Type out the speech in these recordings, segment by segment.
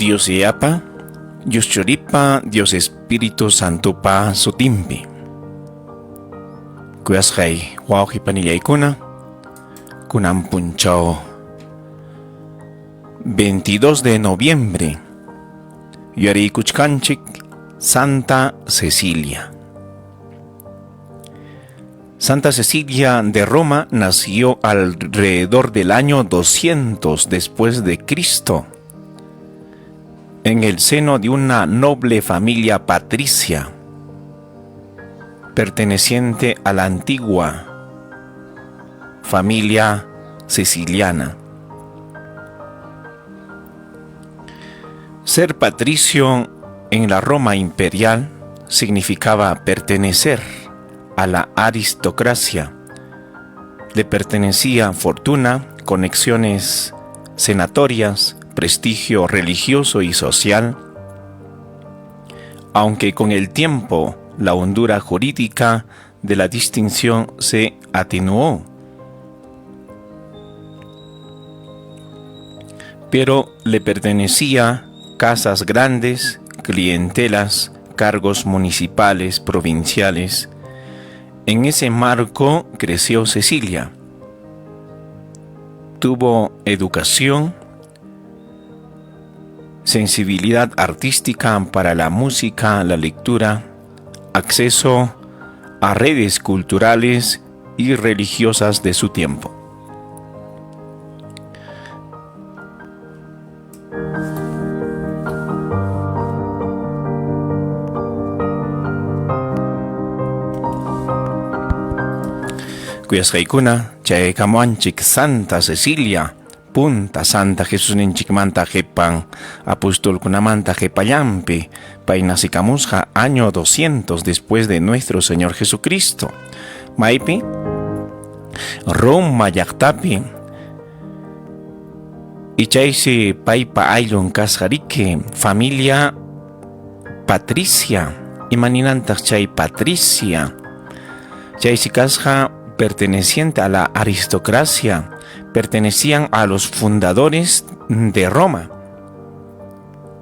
Dios Yayapa, Dios Churipa, Dios Espíritu Santopa sutinpi. Kuyasqay wawqi panillaykuna, kunan punchaw 22 de noviembre yuyariykuchkanchik Santa Cecilia. Santa Cecilia de Roma nació alrededor del año 200 después de Cristo, en el seno de una noble familia patricia, perteneciente a la antigua familia siciliana. Ser patricio en la Roma imperial significaba pertenecer a la aristocracia. Le pertenecía fortuna, conexiones senatorias, prestigio religioso y social, aunque con el tiempo la hondura jurídica de la distinción se atenuó. Pero le pertenecía casas grandes, clientelas, cargos municipales, provinciales. En ese marco creció Cecilia. Tuvo educación, sensibilidad artística para la música, la lectura, acceso a redes culturales y religiosas de su tiempo. Kuyasqaykuna, chayaykamuwanchik Santa Cecilia, punta Santa Jesusninchikmanta qhipan, apostolkunamanta qhipallanpi, pay nacikamusqa año 200 después de nuestro Señor Jesucristo. Maypi? Roma llaqtapi. Ichaysi paypa ayllun kasqa riki, familia Patricia. Imaninantaq chay Patricia? Chaysi kasqa perteneciente a la aristocracia, pertenecían a los fundadores de Roma.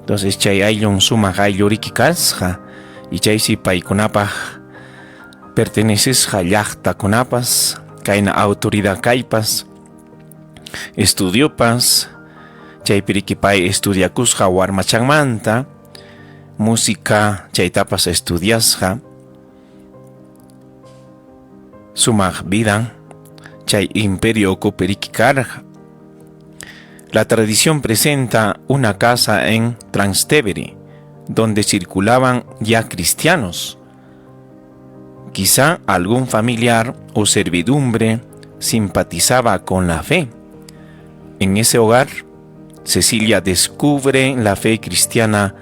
Entonces chay ayllun sumaq ayllu riki kasqa, y chaysi paykunapaq pertenecesqa llaqtakunapas, kayna autoridad kaypas, estudiopas, chaypi riki pay estudiakusqa warmachanmanta, música chaytapas estudiasqa, sumaq vidan chay imperio ukupi riki karqa. La tradición presenta una casa en Trastevere, donde circulaban ya cristianos. Quizá algún familiar o servidumbre simpatizaba con la fe. En ese hogar, Cecilia descubre la fe cristiana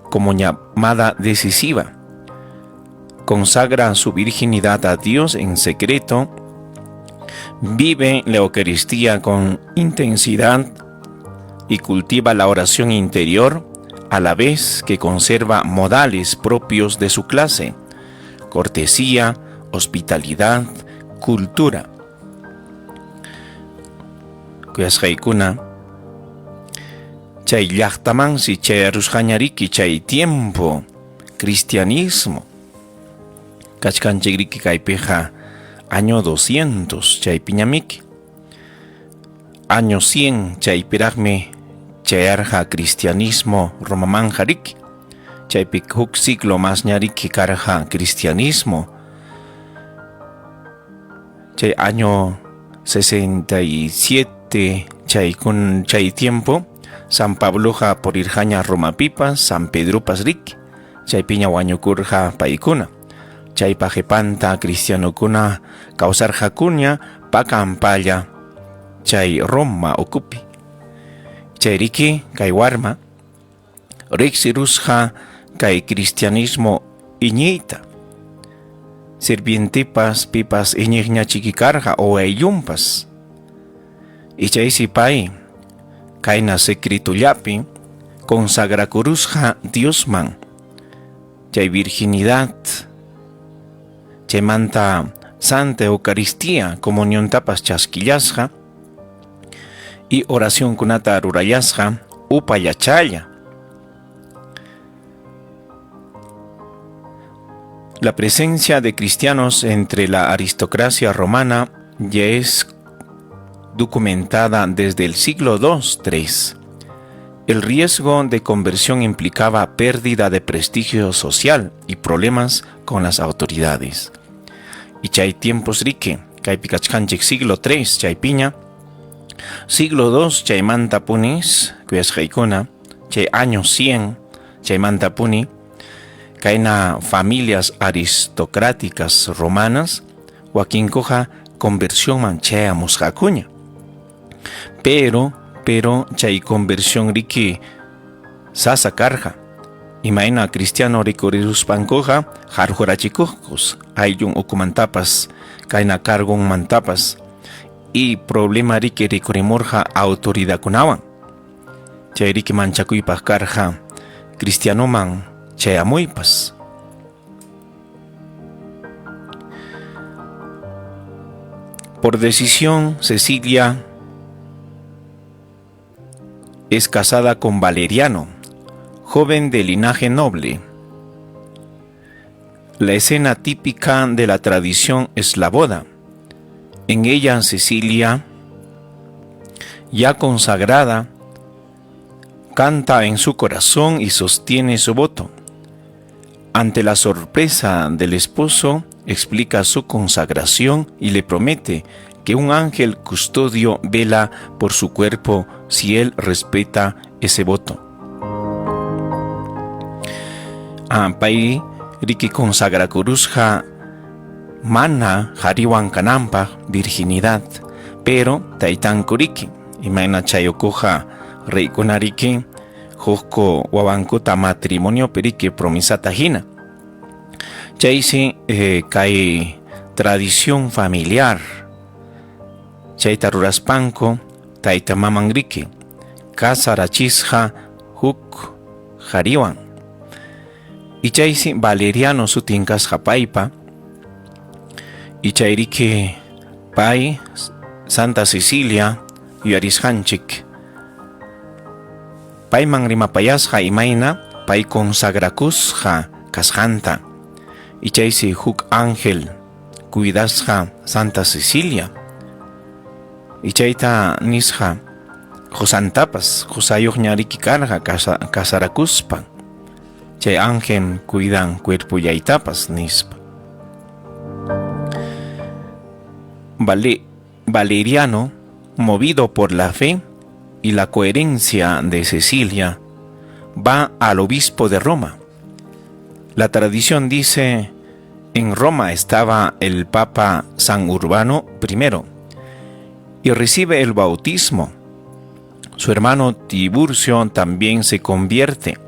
como llamada decisiva. Consagra su virginidad a Dios en secreto, vive la Eucaristía con intensidad y cultiva la oración interior a la vez que conserva modales propios de su clase, cortesía, hospitalidad, cultura. Kuyasqaykuna, chay llaqtamansi chayarusqañariki chay tiempo cristianismo. Kachkanchikriki kaypiqa año 200 chaypiñamiki. Año 100 chaypiraqmi chayarqa cristianismo Romamanja riki. Chaypi huk siglo masñariki karqa cristianismo. Chay año 67 chay kun chay tiempo San Pabloqa purirqaña Romapipas, San Pedropas riki. Chaypiña wañukurqa paykuna. Chaypa qhipanta cristianokuna kawsarqakuña pakampalla chay Roma ukupi. Chayriki kay warma riqsirusqa kay cristianismo iñiyta. Sirvientepas pipas iñiqña chiki karqa o ayllunpas. Y chaysi pay kayna secretollapi consagrakurusqa Diosman chay virginidad chaymanta Santa Eucaristía comuniontapas chaskillasqa y oracionkunata rurallasqa upallachalla. La presencia de cristianos entre la aristocracia romana ya es documentada desde el siglo II-III. El riesgo de conversión implicaba pérdida de prestigio social y problemas con las autoridades. Y chay tiempos riki, kaypi kachkanchik siglo III chaypiña, siglo II chaymanta punis, kuyasqaykuna, chay año 100 chaymanta puni, kayna familias aristocráticas romanas, wakinkuqa conversionman chayamusqakuña. Pero, pero chay conversión riki sasa karqa. Imayna cristiano rikuriruspankuqa harqurachikuqkus ayllun ukumantapas, kayna cargonmantapas y problema riki rikurimurqa autoridadkunawan. Chay riki manchakuypaq karqa cristianoman chayamuypas. Por decisión, Cecilia es casada con Valeriano, joven de linaje noble. La escena típica de la tradición es la boda. En ella Cecilia, ya consagrada, canta en su corazón y sostiene su voto. Ante la sorpresa del esposo, explica su consagración y le promete que un ángel custodio vela por su cuerpo si él respeta ese voto. Pay riki consagrakurusqa mana qariwan kananpaq virginidad, pero taytanku riki imayna chay ukuqa reykuna riki hukku wawankuta matrimoniopi riki promisata hina. Chaysi kay tradición familiar chayta ruraspanku tayta maman riki kasarachisqa huk qariwan. Y chaysi Valeriano sutin kasqa paypa y chayriki pay Santa Cecilia yuyarisqanchik payman rimapayasqa imayna pay consagrakusqa kasqanta y chaysi huk ángel cuidasqa Santa Cecilia y chayta nisqa qusantapas qusayuqña riki karqa kasarakuspa chay ángel cuidan cuerpollaytapas nispa. Valeriano, movido por la fe y la coherencia de Cecilia, va al obispo de Roma. La tradición dice, en Roma estaba el Papa San Urbano I y recibe el bautismo. Su hermano Tiburcio también se convierte.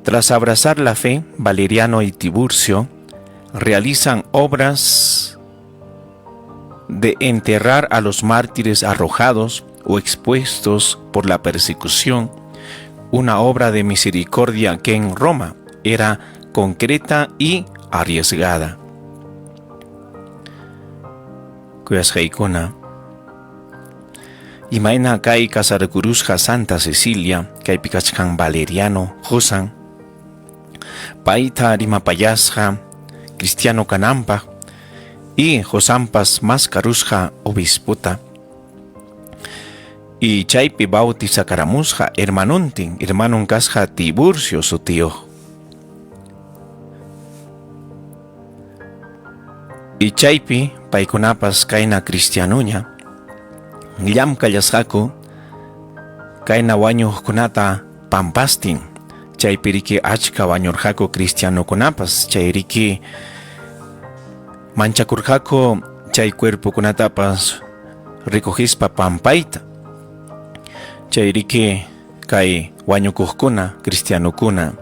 Tras abrazar la fe, Valeriano y Tiburcio realizan obras de enterrar a los mártires arrojados o expuestos por la persecución, una obra de misericordia que en Roma era concreta y arriesgada. Kuyasqaykuna, imayna kay kasarakurusqa Santa Cecilia, kaypi kachkan Valeriano qusan, payta rimapayasqa cristiano kananpaq y qusanpas maskarusqa obispota y chaypi bautizakaramusqa hermanontin, hermanon kasqa Tiburcio sutiyuq. Y chaypi paykunapas kayna cristianoña llamkallasqaku kayna wañuqkunata pampastin, chaypi riki achka wañurqaku cristianokunapas, chay riki manchakurqaku chay cuerpokunatapas recojispa pampayta. Chay riki kay wañukuqkuna cristianokuna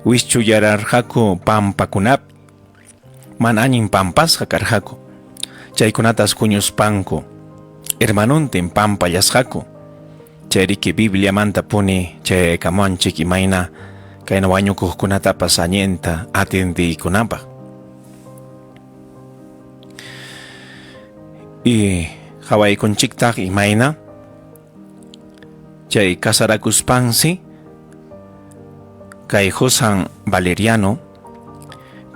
wischullararqaku pampakunapi, mana allin pampasqa karqaku, chaykunatas huñuspanku hermanontin pampallasqaku. Chay riki Bibliamanta puni chayaykamuwanchik imayna kayna wañukuqkunatapas allinta atendiykunapaq. Y qhawaykunchiktaq imayna chay kasarakuspansi Kay Josan Valeriano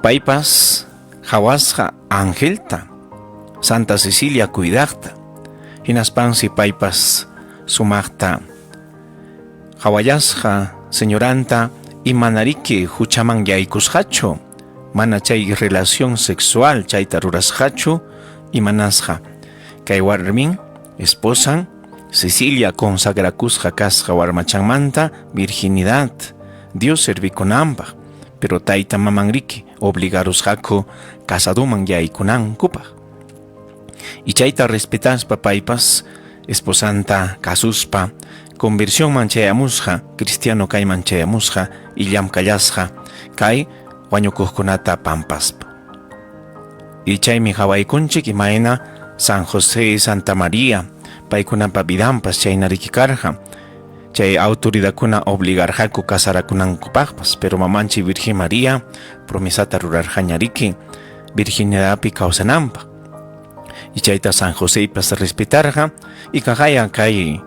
paypas hawasqa angelta Santa Cecilia cuidaqta hinaspansi paypas sumaqta hawallasqa señoranta imanariki huchaman yaykusqachu mana chay relación sexual chayta rurasqachu imanasqa kay warmin esposan Cecilia consagrakusqa kasqa warmachanmanta virginidad Dios servikunanpaq, pero tayta mamanriki obligarusqaku casadoman yaykunankupaq. Y chayta respetaspa paypas esposanta kasuspa conversionman chayamusqa, cristiano kayman chayamusqa y llamkallasqa kay wañukuqkunata pampaspa. Y chaymi hawaykunchik imayna San José y Santa María paykunapa vidanpas chaynariki karqa. Chay autoridadkuna obligarqaku casarakunankupaqpas, pero mamanchik Virgen María promesata rurarqañariki virginidadpi kawsananpaq. Y chayta San Joseypas respetarqa y kaqaya kay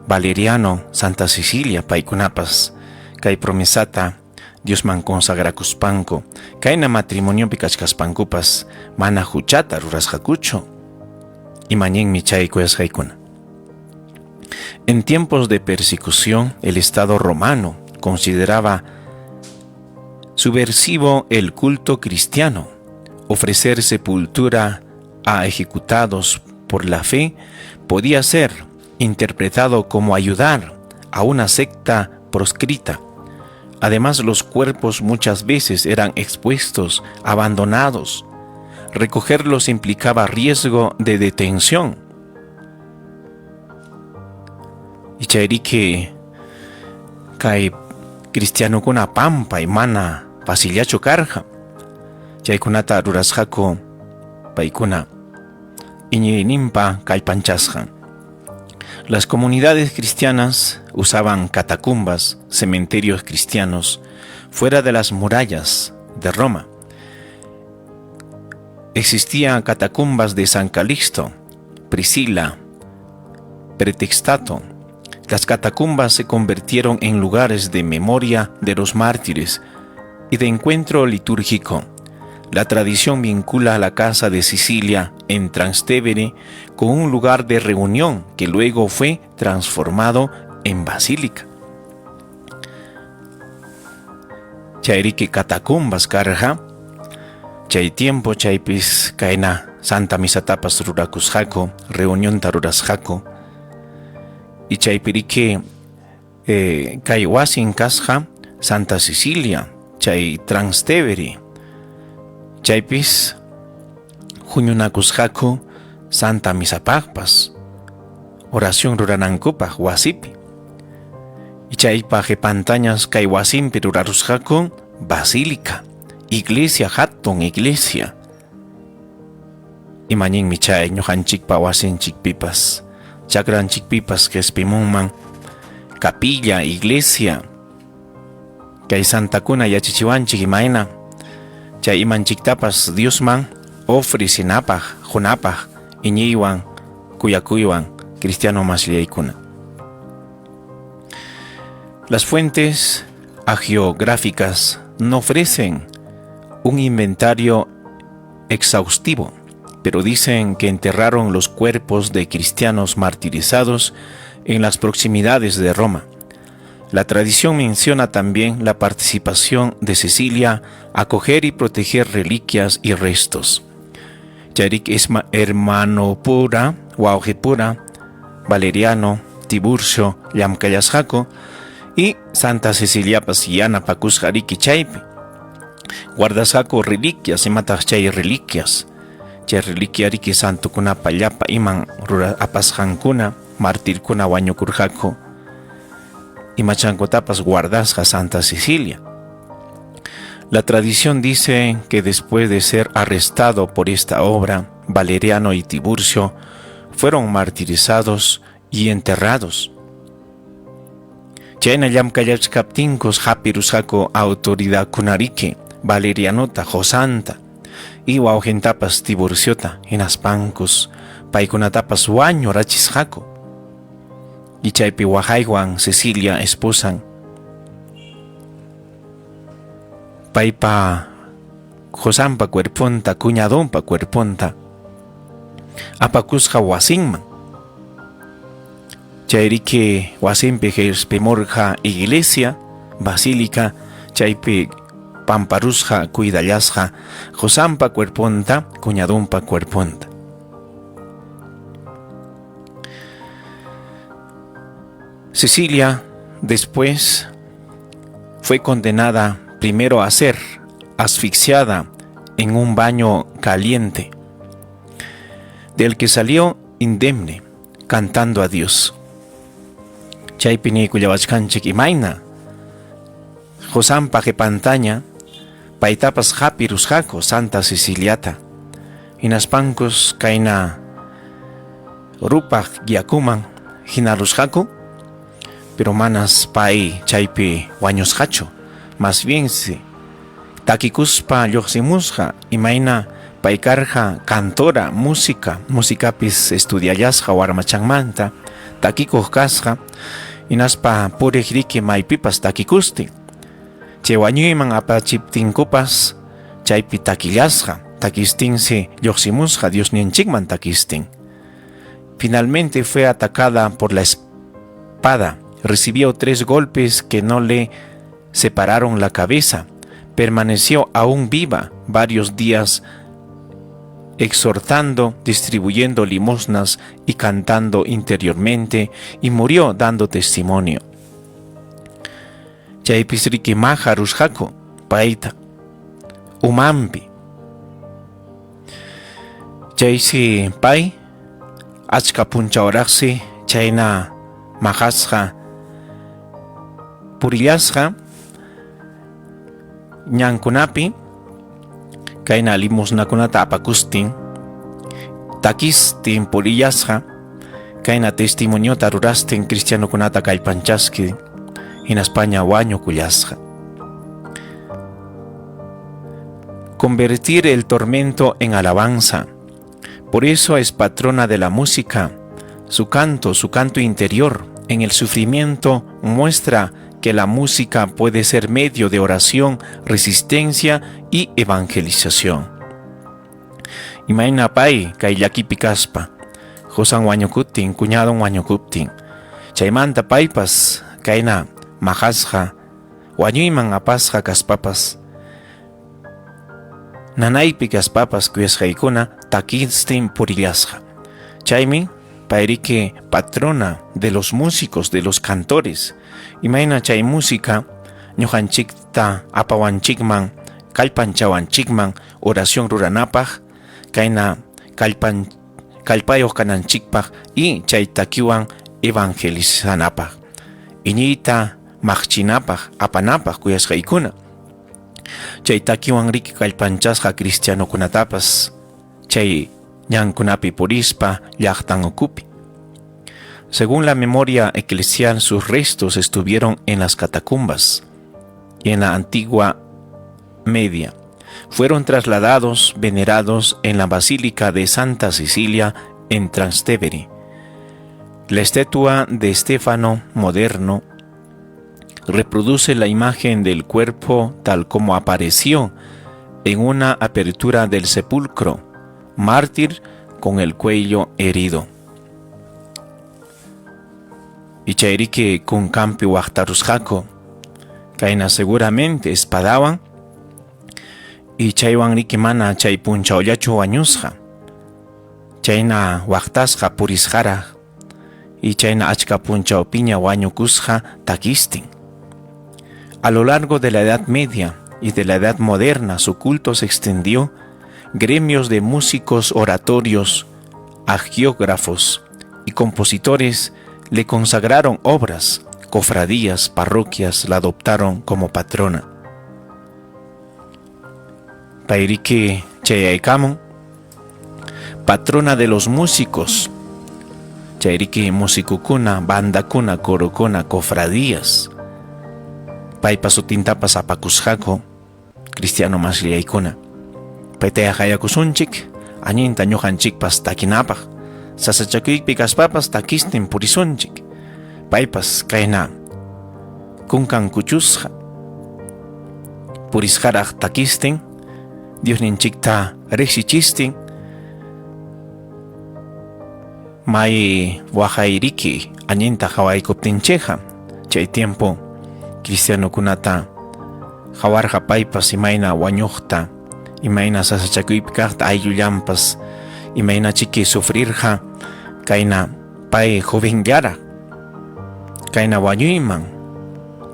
Valeriano, Santa Cecilia paykunapas kay promesata Diosman consagrakuspanku, kayna matrimoniopi kachkaspankupas mana huchata rurasqakuchu. Imañinmi chay kuyasqaykuna. En tiempos de persecución, el Estado romano consideraba subversivo el culto cristiano. Ofrecer sepultura a ejecutados por la fe podía ser interpretado como ayudar a una secta proscrita. Además, los cuerpos muchas veces eran expuestos, abandonados. Recogerlos implicaba riesgo de detención. Y chayriki kay cristianokuna pampay mana facillachu karqa. Chaykunata rurasqaku paykuna iñiyninpa kallpanchasqan. Las comunidades cristianas usaban catacumbas, cementerios cristianos, fuera de las murallas de Roma. Existían catacumbas de San Calixto, Priscila, Pretextato. Las catacumbas se convirtieron en lugares de memoria de los mártires y de encuentro litúrgico. La tradición vincula a la casa de Sicilia en Trastevere con un lugar de reunión que luego fue transformado en basílica. Chayriki catacumbas karqa, chay tiempo chaypis kayna Santa Misatapas rurakusqaku, reunionta rurasqaku. Y chaypiriki kay wasin kasqa Santa Cecilia, chay Trastevere. Chaypis huñunakusqaku Santa Misapaqpas, oración ruranankupaq wasipi. Y chaypa qhipantañas kay wasinpi rurarusqaku basílica, iglesia, hatun iglesia. Imañinmi chay ñuqanchikpa wasinchikpipas, chakranchikpipas qhispimunman capilla, iglesia. Kay santakuna yachachiwanchik imayna chay imanchiktapas Diosman ofrecinapaq, qunapaq, iñiywan, kuyakuywan, cristiano masllaykuna. Las fuentes hagiográficas no ofrecen un inventario exhaustivo, pero dicen que enterraron los cuerpos de cristianos martirizados en las proximidades de Roma. La tradición menciona también la participación de Cecilia a coger y proteger reliquias y restos. Charik esma hermano pura, wawqipura, Valeriano, Tiburcio, llamkallasqaku y Santa Ceciliapas yanapakusqa riki chaypi. Guardasqaku reliquias, imataq chay reliquias. Chay reliquia riki santokunapa llapa iman rura apasqankuna, martirkuna wañukurqaku. Imachankutapas guardasqa Santa Cecilia. La tradición dice que después de ser arrestado por esta obra, Valeriano y Tiburcio fueron martirizados y enterrados. Chayna llamkallachkaptinkus hapirusqaku autoridadkunariki Valerianota, Josanta y wawqintapas Tiburciota hinaspankus paykunatapas wañurachisqaku. Y chaypi waqaywan Cecilia esposan. Paypa qosanpa cuerponta, cuñadonpa cuerponta apakusqa wasinman. Chayriki wasinpi qespimurqa iglesia, basílica, chaypi pamparusqa cuidallasqa qosanpa cuerponta, cuñadonpa cuerponta. Cecilia después fue condenada primero a ser asfixiada en un baño caliente, del que salió indemne, cantando a Dios. Chaypi niykullawachkanchik imayna qosanpa qhipantaña paytapas hapirusqaku Santa Ceciliata, hinaspankus kayna rupaq yakuman hinarusqaku, pero manas pay chaypi wañusqachu, más bien si takikuspa lluqsimusqa imayna pay karqa cantora, música, musicapis estudiallasqa warmachanmanta, takikuq kasqa, hinaspa puriq riki maypipas takikustin. Chay wañuyman apachiptinkupas chaypi takillasqa, takistinsi lluqsimusqa Diosninchikman takistin. Finalmente fue atacada por la espada. Recibió 3 golpes que no le separaron la cabeza. Permaneció aún viva varios días exhortando, distribuyendo limosnas y cantando interiormente, y murió dando testimonio. Chaypis riki maharusqaku payta umanpi. Chaysi pay achka punchawraqsi chayna maqasqa purillasqa ñankunapi kayna limosnakunata apakustin takistin purillasqa kayna testimoniota rurastin cristianokunata kallpanchaskin hinaspaña wañukullasqa. Convertir el tormento en alabanza. Por eso es patrona de la música. Su canto interior en el sufrimiento muestra que la música puede ser medio de oración, resistencia y evangelización. Imayna pay kay llakipi kaspa, qosan wañukuptin, cuñadon wañukuptin, chaymanta paypas kayna maqasqa, wañuyman apasqa kaspapas, nanaypi kaspapas kuyasqaykuna takistin purillasqa. Chaymi payriki patrona de los músicos, de los cantores. Imayna chay música ñuqanchikta apawanchikman, kallpanchawanchikman oración ruranapaq, kayna kallpayuq kananchikpaq y chay takiwan evangelizanapaq, iñiyta maqchinapaq, apanapaq kuyasqaykuna. Chay takiwan riki kallpanchasqa cristianokunatapas chay ñankunapi purispa llaqtan ukupi. Según la memoria eclesial, sus restos estuvieron en las catacumbas y en la antigua Media. Fueron trasladados, venerados en la Basílica de Santa Cecilia en Trastevere. La estatua de Stefano moderno reproduce la imagen del cuerpo tal como apareció en una apertura del sepulcro, mártir con el cuello herido. Y chayriki kunkanpi waqtarusqaku, kayna seguramente espadawan, y chaywan riki mana chay punchawllachu wañusqa, chayna waqtasqa purisqaraq, y chayna achka punchawpiña wañukusqa takistin. A lo largo de la Edad Media y de la Edad Moderna, su culto se extendió. Gremios de músicos, oratorios, hagiógrafos y compositores le consagraron obras, cofradías, parroquias la adoptaron como patrona. Payriki chayaykamun, patrona de los músicos. Chayriki musicukuna, bandakuna, corokuna, cofradías. Paypa sutintapas apakusqaku, cristiano masliaykuna. Paytaya hayakusunchik, allinta ñuqanchikpas takinapaq. Sasachakuypi kaspapas takistin purisunchik. Paypas kayna kunkan kuchusqa. Purisqaraq takistin, Diosninchikta riqsichistin, may waqayriki allinta qawaykuptinchikqa chay tiempo cristianokunata qawarqa paypas imayna wañuqta, imayna sasachakuypi kaqta ayllullanpas, imayna chiki sufrirqa kayna pay jovenllaraq kayna wañuyman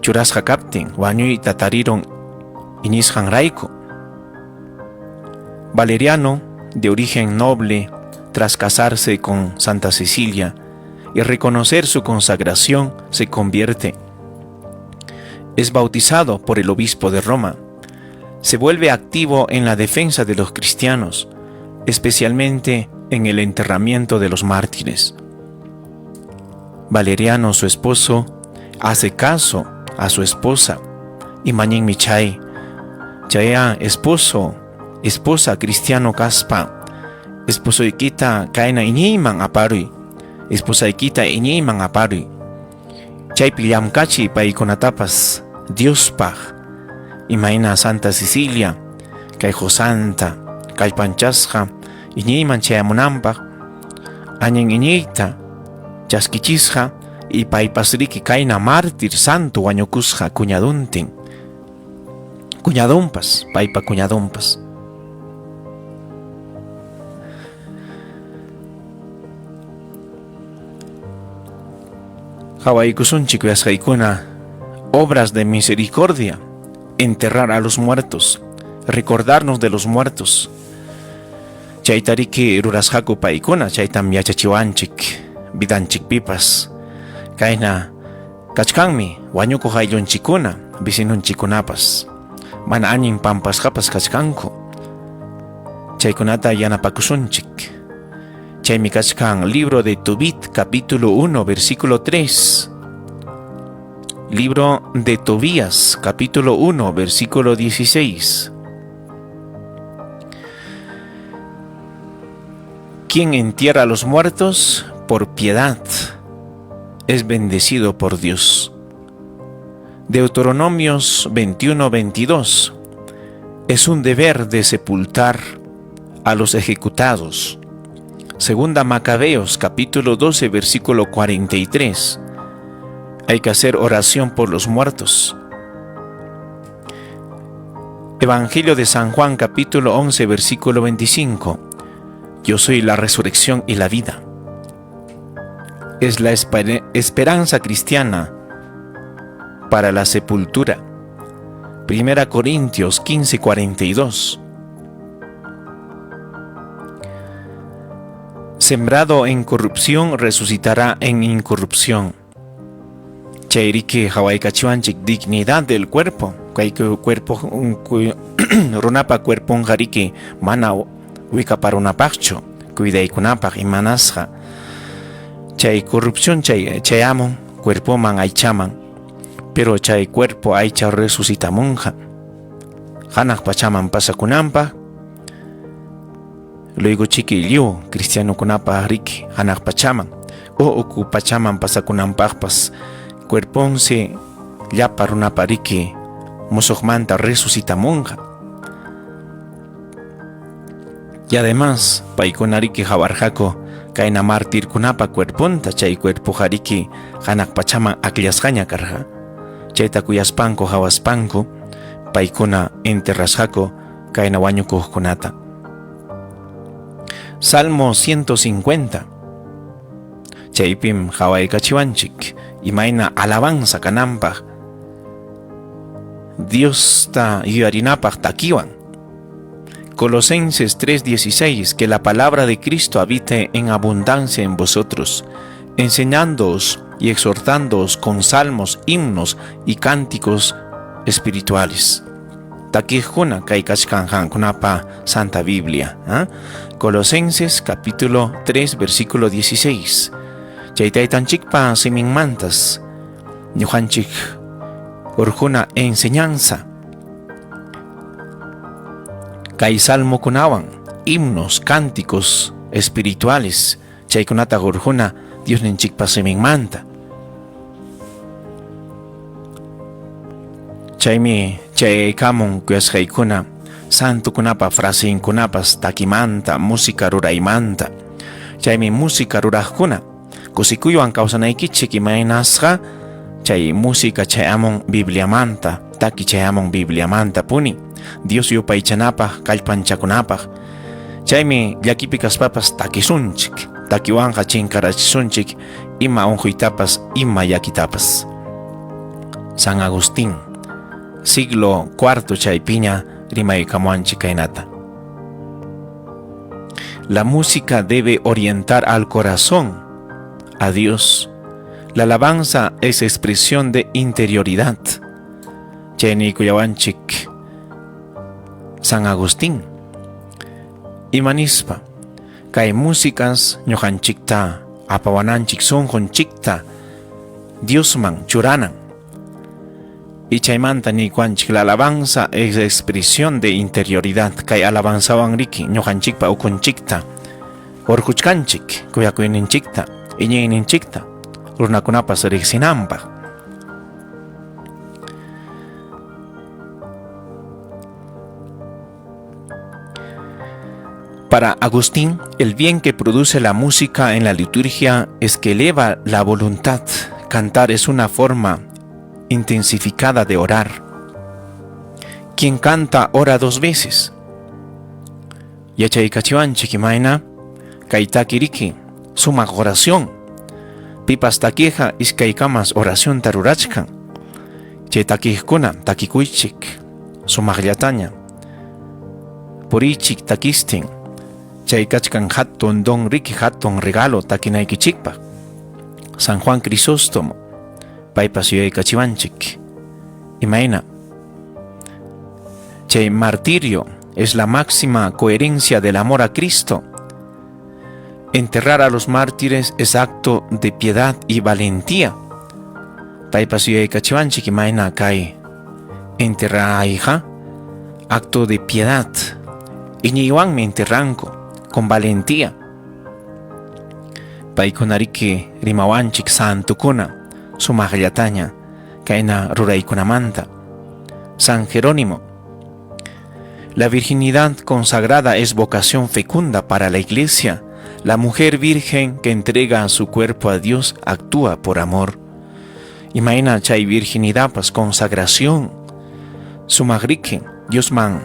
churasqa kaptin wañuyta tarirun iñisqanrayku. Valeriano, de origen noble, tras casarse con Santa Cecilia y reconocer su consagración, se convierte. Es bautizado por el obispo de Roma. Se vuelve activo en la defensa de los cristianos, especialmente en el enterramiento de los mártires. Valeriano, su esposo, hace caso a su esposa y mañin chay, chaya esposo, esposa cristiano kaspa, esposoykita kayna iñiyman aparuy, esposaykita iñiyman aparuy. Chaypi llamkachiy paykunatapas Diospaq, imayna Santa Cecilia kay qusanta kallpanchasqa iñiyman chayamunanpaq, allin iñiyta chaskichisqa y paypas riki kayna mártir santo wañukusqa cuñaduntin, cuñadunpas, paypa cuñadunpas. Qhawaykusunchik kuyasqaykuna, obras de misericordia, enterrar a los muertos, recordarnos de los muertos. Chaytariki rurasqaku paykuna, chaytam yachachiwanchik vidanchikpipas. Kayna kachkanmi wañukuq ayllunchikkuna, vecinonchikkunapas, mana allin pampasqapas kachkanku. Chaykunata yanapakusunchik. Chaymi kachkan libro de Tobit, capítulo 1, versículo 3. Libro de Tobías, capítulo 1, versículo 16. Quien entierra a los muertos por piedad es bendecido por Dios. Deuteronomios 21, 22. Es un deber de sepultar a los ejecutados. Segunda Macabeos, capítulo 12, versículo 43. Hay que hacer oración por los muertos. Evangelio de San Juan, capítulo 11, versículo 25. Yo soy la resurrección y la vida. Es la esperanza cristiana para la sepultura. Primera Corintios 15, 42. Sembrado en corrupción, resucitará en incorrupción. Chayriki hawaykachiwanchik dignidad del cuerpo. Kay cuerpo runapa cuerponqa riki mana wikaparunapaqchu, cuidaykunapaq imanasqa. Chay corrupción chay chayamun cuerpoman aychaman, pero chay cuerpo aycha resucitamunqa. Hanaq pachaman pasakunanpaq, luego chiki lliw cristianokunapaq riki hanaq pachaman o uku pachaman pasakunanpaqpas cuerponsi llapa runapa riki musuqmanta resucitamunqa. Y además paykuna riki hawarqaku kayna martirkunapa cuerponta, chay cuerpoqa riki hanaq pachaman akllasqaña karqa. Chayta kuyaspanku hawaspanku paykuna enterrasqaku kayna wañukuqkunata. Salmo 150. Chaypim hawaykachiwanchik imayna alabanza kananpaq Diosta yuyarinapaq takiwan. Colosenses 3:16, que la palabra de Cristo habite en abundancia en vosotros, enseñándoos y exhortándoos con salmos, himnos y cánticos espirituales. Takiqkuna kay kachkan qamkunapa Santa Biblia. ¿Ah? Colosenses capítulo 3 versículo 16. Chay taytanchikpa siminmantas ñuqanchik urquna enseñanza. Kay salmokunawan, himnos, cánticos espirituales, chaykunata urquna Diosninchikpa siminmanta. Chaymi Chayaykamun kuyasqaykuna santokunapa frasenkunapas takimanta, música ruraymanta. Chaymi música ruraqkuna kusikuywan kawsanaykichik imaynasqa chay música chayamun Bibliamanta, taki chayamun Bibliamanta puni, Dios yupaychanapaq, kallpanchakunapaq. Chaymi llakipi kaspapas takisunchik, takiwanqa chinkarachisunchik ima unquytapas, ima llakitapas. San Agustín, siglo cuarto chaypiña rimaykamuanchik kaynata. La música debe orientar al corazón a Dios. La alabanza es expresión de interioridad. Chayniykullawanchik San Agustín. Imanispa kay músicas ñuqanchikta apawananchik sunqunchikta Diosman churanan. Y chaymanta niykuanchik la alabanza es expresión de interioridad. Kay alabanzawan riki ñuqanchikpa ukunchikta hurquchkanchik kuyakuyninchikta iñiyninchikta runakunapas riqsinanpaq. Para Agustín, el bien que produce la música en la liturgia es que eleva la voluntad. Cantar es una forma intensificada de orar. Quien canta ora dos veces. Yachaykachiwanchik imayna kay taki sumaq oración. Pipas takiqa iskaykamas oracionta rurachkan. Chay takiqkuna takikuychik sumaqllataña. Purichik takistin. Chay kachkan hatun don riki hatun regalo takinaykichikpaq. San Juan Crisóstomo paypas yuyaykachiwanchik. Imayna. Chay martirio es la máxima coherencia del amor a Cristo. Enterrar a los mártires es acto de piedad y valentía. Paypas yuyaykachiwanchik imayna kay enterrayqa acto de piedad. Iñiywanmi enterranku con valentía. Paykunariki rimawanchik santukuna sumaqllataña kayna ruraykunamanta. San Jerónimo. La virginidad consagrada es vocación fecunda para la iglesia. La mujer virgen que entrega su cuerpo a Dios actúa por amor. Imayna chay virginidadpas consagración. Sumaqriki Diosman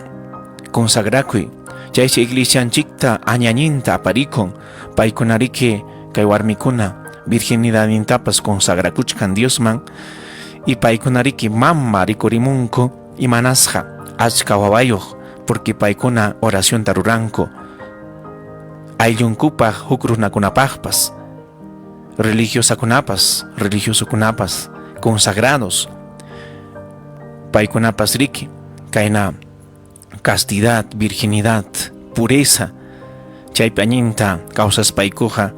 consagrakuy. Chaysi iglesianchikta añañinta aparikun. Paykunariki kay warmikuna virginidadnintapas consagrakuchkan Diosman. Y paykunariki mama rikurimunku imanasqa achka wawayuq porque paykuna oracionta ruranku. Ayllunkupaq huk runakunapaqpas, religiosakunapas, religiosokunapas, consagrados. Paykunapas riki kayna castidad, virginidad, pureza, chaypi allinta kawsaspaykuqa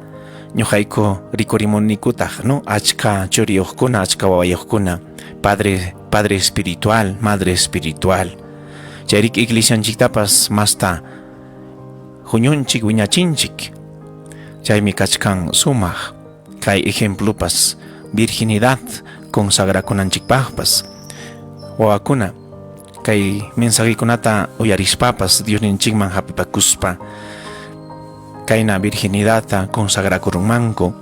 ñuqayku rikurimunikutaq, no? Achka churiyuqkuna, achka wawayuqkuna, padre, padre espiritual, madre espiritual. Chayriki iglesianchiktapas masta huñunchik wiñachinchik. Chaymi kachkan sumaq kay ejemplopas virginidad consagrakunanchikpaqpas. Wawakuna kay mensajekunata uyarispapas Diosninchikman hapipakuspa kayna virginidadta consagrakurunmanku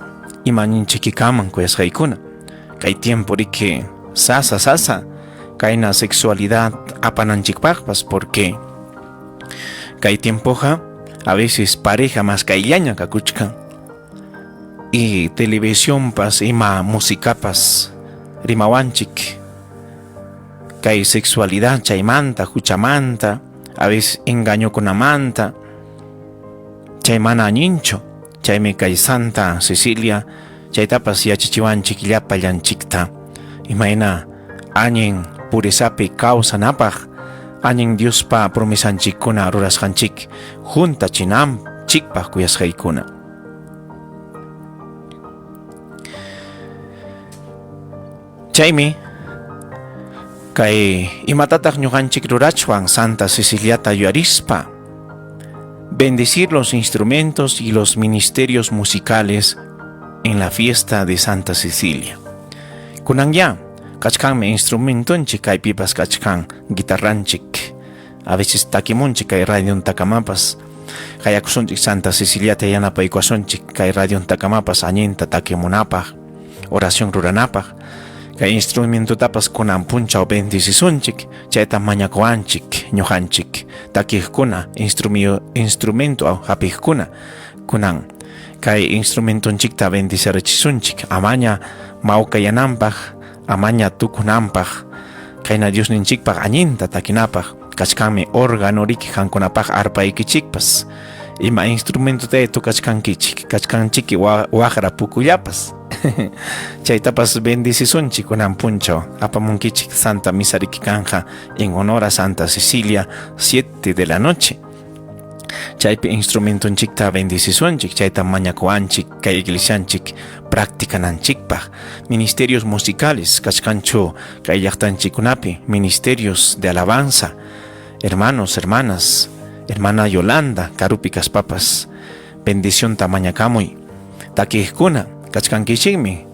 imaninchikikaman kuyasqaykuna. Kay tiempo riki sasa sasa kayna sexualidad apananchikpaqpas porque kay tiempoqa a veces pareja más kayllaña kakuchkan y televisionpas ima musicapas rimawanchik kay sexualidad chaymanta huchamanta a veces engañokunamanta chay mana allinchu chaymi kay Santa Cecilia chaytapas yachachiwanchik llapallanchikta imayna allin purezapi kawsanapaq allin Diospa promesanchikkuna rurasqanchik huntachinanchikpaq kuyasqaykuna. Chaymi kay imatataq ñuqanchik rurachwan Santa Ceciliata yuyarispa bendecir los instrumentos y los ministerios musicales en la fiesta de Santa Cecilia. Kunan ya Kachkanmi instrumentonchik kaypipas kachkan guitarranchik. A veces takimunchik kay radiontakamapas. Qayakusunchik Santa Ceciliata yanapaykuwasunchik kay radiontakamapas allinta takimunapaq, oración ruranapaq. Kay instrumentotapas kunan punchaw bendicisunchik, chayta mañakuwanchik ñuqanchik takiqkuna, instrumento hapiqkuna kunan kay instrumentonchikta bendicirachisunchik amaña mawkayananpaq, amaña tukunanpaq, kayna Diosninchikpaq allinta takinapaq. Kachkanmi órgano riki qamkunapaq arpaykichikpas. Ima instrumentotay tocachkankichik, kachkanchiki waqra pukullapas. Chaytapas bendicisunchik kunan punchaw. Apamunkichik Santa Misa riki kanja en honor a Santa Cecilia, 7 de la noche. Chaypi instrumentonchikta bendicisunchik, chayta mañakuwanchik kay iglesianchik practicananchikpaq. Ministerios musicales kachkanchu kay llaqtanchikkunapi, ministerios de alabanza. Hermanos, hermanas, hermana Yolanda, karupi kaspapas, bendicionta mañakamuy. Takiqkuna kachkankichikmi.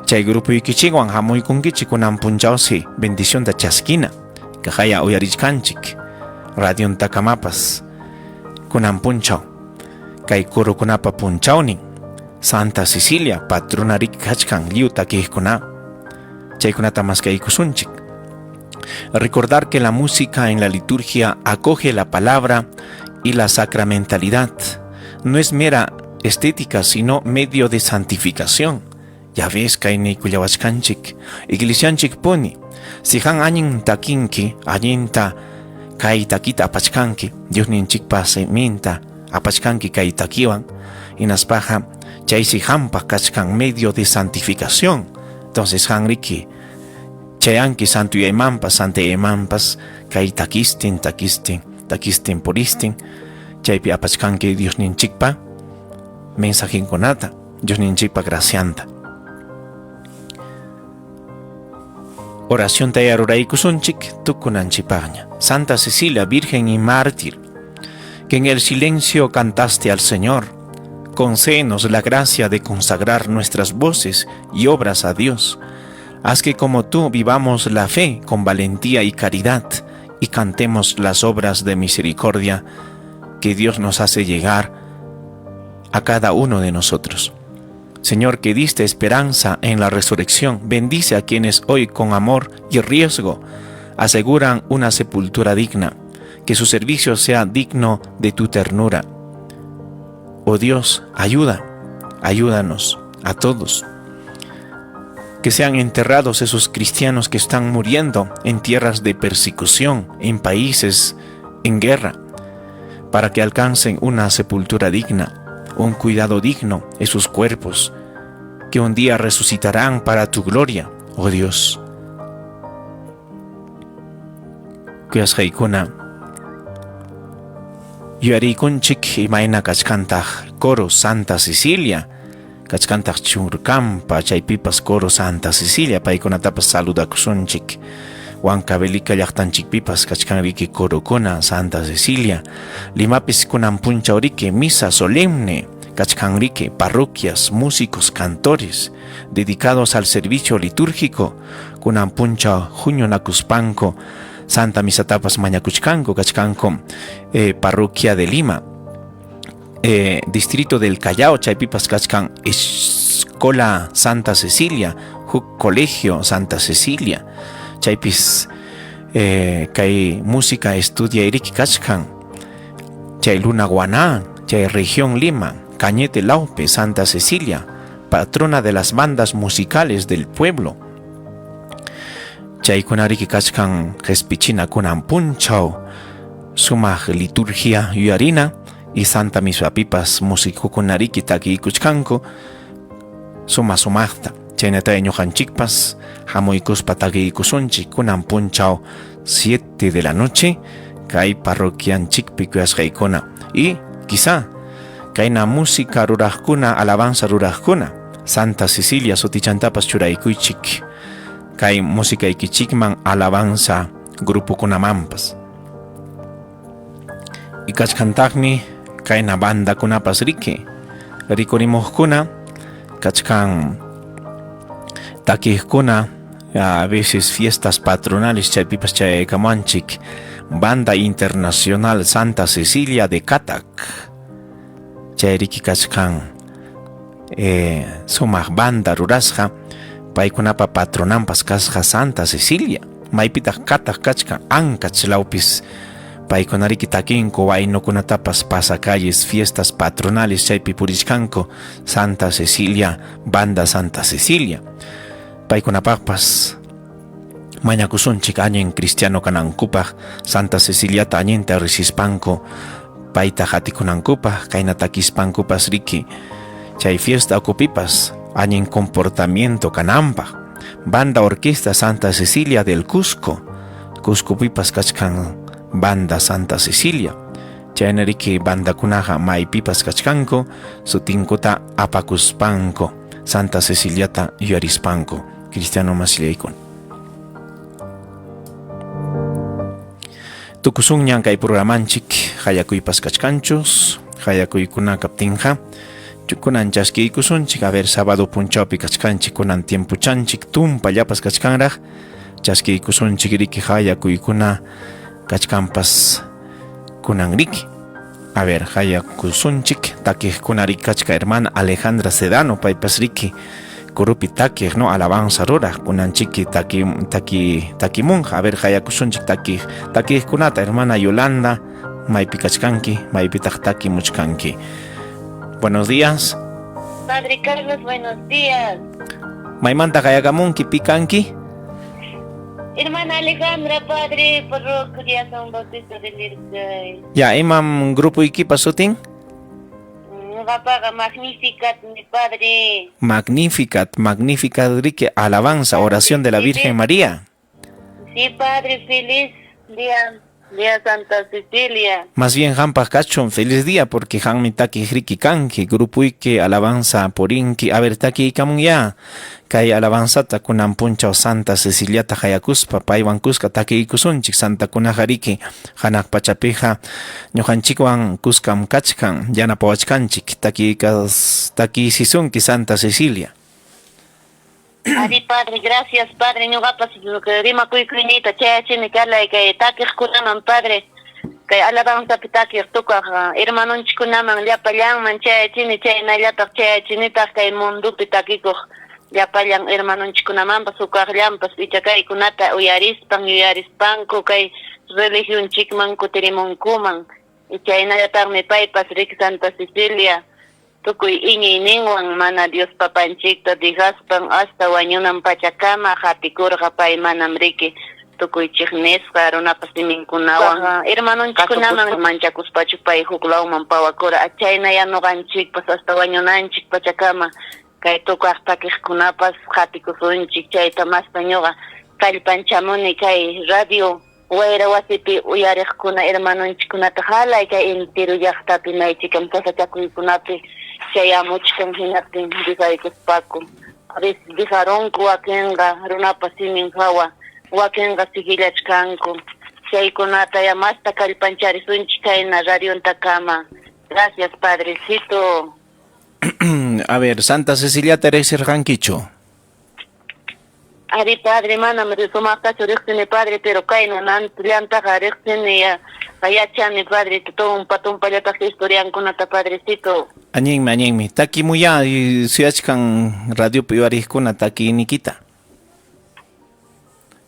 Chay grupuykichikwan hamuykunkichik kunan punchawsi bendicionta chaskina. Kaqaya uyarichkanchik radiontakamapas kunan punchaw kay corokunapa punchawnin Santa Cecilia patrona riki kachkan lliw takiqkuna. Chaykunata maskaykusunchik. Recordar que la música en la liturgia acoge la palabra y la sacramentalidad. No es mera estética, sino medio de santificación. Ya ves, kayni kullawachkanchik, iglesianchik puni. Si han allin takinki, allinta kay takita apachkanki, Diosninchikpa siminta apachkanki kay takiwan, hinaspaqa chaysi hampaq kachkan medio de santificación. Entonces han riki chayanki santuyaymanpas, santayaymanpas kay takistin, takistin, takistin puristin, chaypi apachkanki Diosninchikpa mensajinkunata, Diosninchikpa gracianta. Oración ruraykusunchik tukunanchikpaqña. Santa Cecilia, Virgen y Mártir, que en el silencio cantaste al Señor, concédenos la gracia de consagrar nuestras voces y obras a Dios. Haz que como tú vivamos la fe con valentía y caridad y cantemos las obras de misericordia que Dios nos hace llegar a cada uno de nosotros. Señor, que diste esperanza en la resurrección, bendice a quienes hoy con amor y riesgo aseguran una sepultura digna, que su servicio sea digno de tu ternura. Oh Dios, ayuda, ayúdanos a todos. Que sean enterrados esos cristianos que están muriendo en tierras de persecución, en países en guerra, para que alcancen una sepultura digna, un cuidado digno en sus cuerpos, que un día resucitarán para tu gloria, oh Dios. Kuyasqaykuna, yuyarikunchik imayna kachkantaq coro Santa Cecilia, kachkantaq Churcampa, chaypipas coro Santa Cecilia, paykunatapas saludakusunchik. Huancavelica llaqtanchikpipas kachkan riki corokuna Santa Cecilia, Limapis kunan punchaw riki misa solemne, kachkan riki parroquias, músicos, cantores dedicados al servicio litúrgico, kunan punchaw huñunakuspanku Santa Misatapas mañakuchkanku kachkanku parroquia de Lima, distrito del Callao, chaypipas kachkan Escola Santa Cecilia, huk Colegio Santa Cecilia, chaypis kay música estudia iriki kachkan, chay Luna Guaná, chay región Lima, Cañete Laupe, Santa Cecilia, patrona de las bandas musicales del pueblo. Chaykunariki kachkan qhispichina kunan punchaw sumaq liturgia yuyarina y Santa Misapipas musikukunariki takiykuchkanku suma sumaqta. Chaynatay ñuqanchikpas hamuykuspa takiykusunchik kunan punchaw 7 de la noche kay parroquianchikpi kuyasqaykuna. Y quizá kayna música ruraqkuna, alabanza ruraqkuna, Santa Cecilia sutichantapas churaykuychik kay musicaykichikman alabanza grupokunamanpas. Y kachkantaqmi kayna bandakunapas riki rikurimuqkuna kachkan Takiqkuna a veces fiestas patronales chaypipas chayaykamanchik. Banda Internacional Santa Cecilia de Catac. Chayriki kachkan eh, sumaq banda rurasqa paykunapa patronanpas kasqa Santa Cecilia. Maypitaq Catac kachkan Ancash lawpis paykunariki takinku waynukunatapas pasacalles fiestas patronales chaypi purichkanku Santa Cecilia, Banda Santa Cecilia. Paykunapaqpas mañakusunchik allin cristiano kanankupaq Santa Ceciliata allinta riqsispanku payta qatikunankupaq kayna takispankupas riki chay fiesta ukupipas allin comportamiento kananpaq. Banda Orquesta Santa Cecilia del Cusco, Cuscopipas kachkan Banda Santa Cecilia. Chayna riki bandakunaqa maypipas kachkanku sutinkuta apakuspanku Santa Ceciliata yuyarispanku cristiano masillaykuna. Tukusunñan kay programanchik hayakuypas kachkanchus hayakuykuna kaptinqa kunan chaskiykusunchik a ver sábado punchawpi kachkanchik kunan tiempuchanchik tumpallapas kachkanraq chaskiykusunchik riki hayakuykuna kachkanpas kunan riki a ver hayakusunchik takiqkuna riki kachka hermana Alejandra Sedano paypas riki kurupi takiq no alabanza ruraq kunanchiki taki taki takimunqa a ver hayakusunchik takiq takiqkunata hermana Yolanda maypi kachkanki maypitaq takimuchkanki. Buenos días. Padre Carlos, buenos días. Maymanta qayakamunki pi kanki? Hermana Alejandra, padre, parroquia San Bautista de Lircay. Ya, imam grupuykipa sutin? Ñuqapaqa Magnificat, mi padre. Magnificat, Magnificat riki alabanza, oración de la Virgen María. Sí, padre, feliz día, día Santa Cecilia. Más bien hampaq kachun feliz día porque hanmi takiq riki kanki grupuyki alabanza purinki a ver takiykamun ya kay alabanzata kunan punchaw Santa Ceciliata hayakuspa paywan kuska takiykusunchik santakunaqa riki hanaq pachapiqa ñuqanchikwan kuskam kachkan yanapawachkanchik takiykas takiysisunki Santa Cecilia. Ari padre, gracias padre, ñuqapas rimakuykuyniyta chayachini kalay kay takiqkunaman padre, kay alabanzapi takiq tukaq hermanonchikkunaman llapallanman chayachini, chaynallataq chayachinitaq kay mundopi takikuq llapallan hermanonchikkunamanpas hukaqllanpas icha kaykunata uyarispan yuyarispanku kay religionchikman kutirimunkuman, chaynallataqmi paypas riki Santa Cecilia tukuy iñiyninwan mana Dios papanchikta dijaspan hasta wañunan pachakama qatikurqa pay manam riki tukuy chiqnisqa runapa siminkunawan hermanonchikkunaman manchakuspachu pay huk lawman pawakura chaynayá ñuqanchikpas hasta wañunanchik pachakama kay tukaq takiqkunapas qatikusunchik chayta masta ñuqa kallpanchamuni kay radio wayra wasipi uyariqkuna hermanonchikkunata halay kay entero llaqtapi maychikam sasachakuykunapi chayamuchkan hinaptin dijaykuspaku a veces dijarunku wakinqa runapa simin hawa wakinqa sigillachkanku chaykunata ya masta kallpancharisunchik kayna radiontakama. Gracias padrecito. A ver, Santa Ceciliata riqsirqankichu? Ari padre, manam sumaqtachu riqsini padre, pero kayna llantaqa riqsini ya yachani padre, tumpa tumpallataq historiankunata padrecito. Allinmi, allinmi. Takimuyá suyachkan radiopi uyariqkuna takiynikita.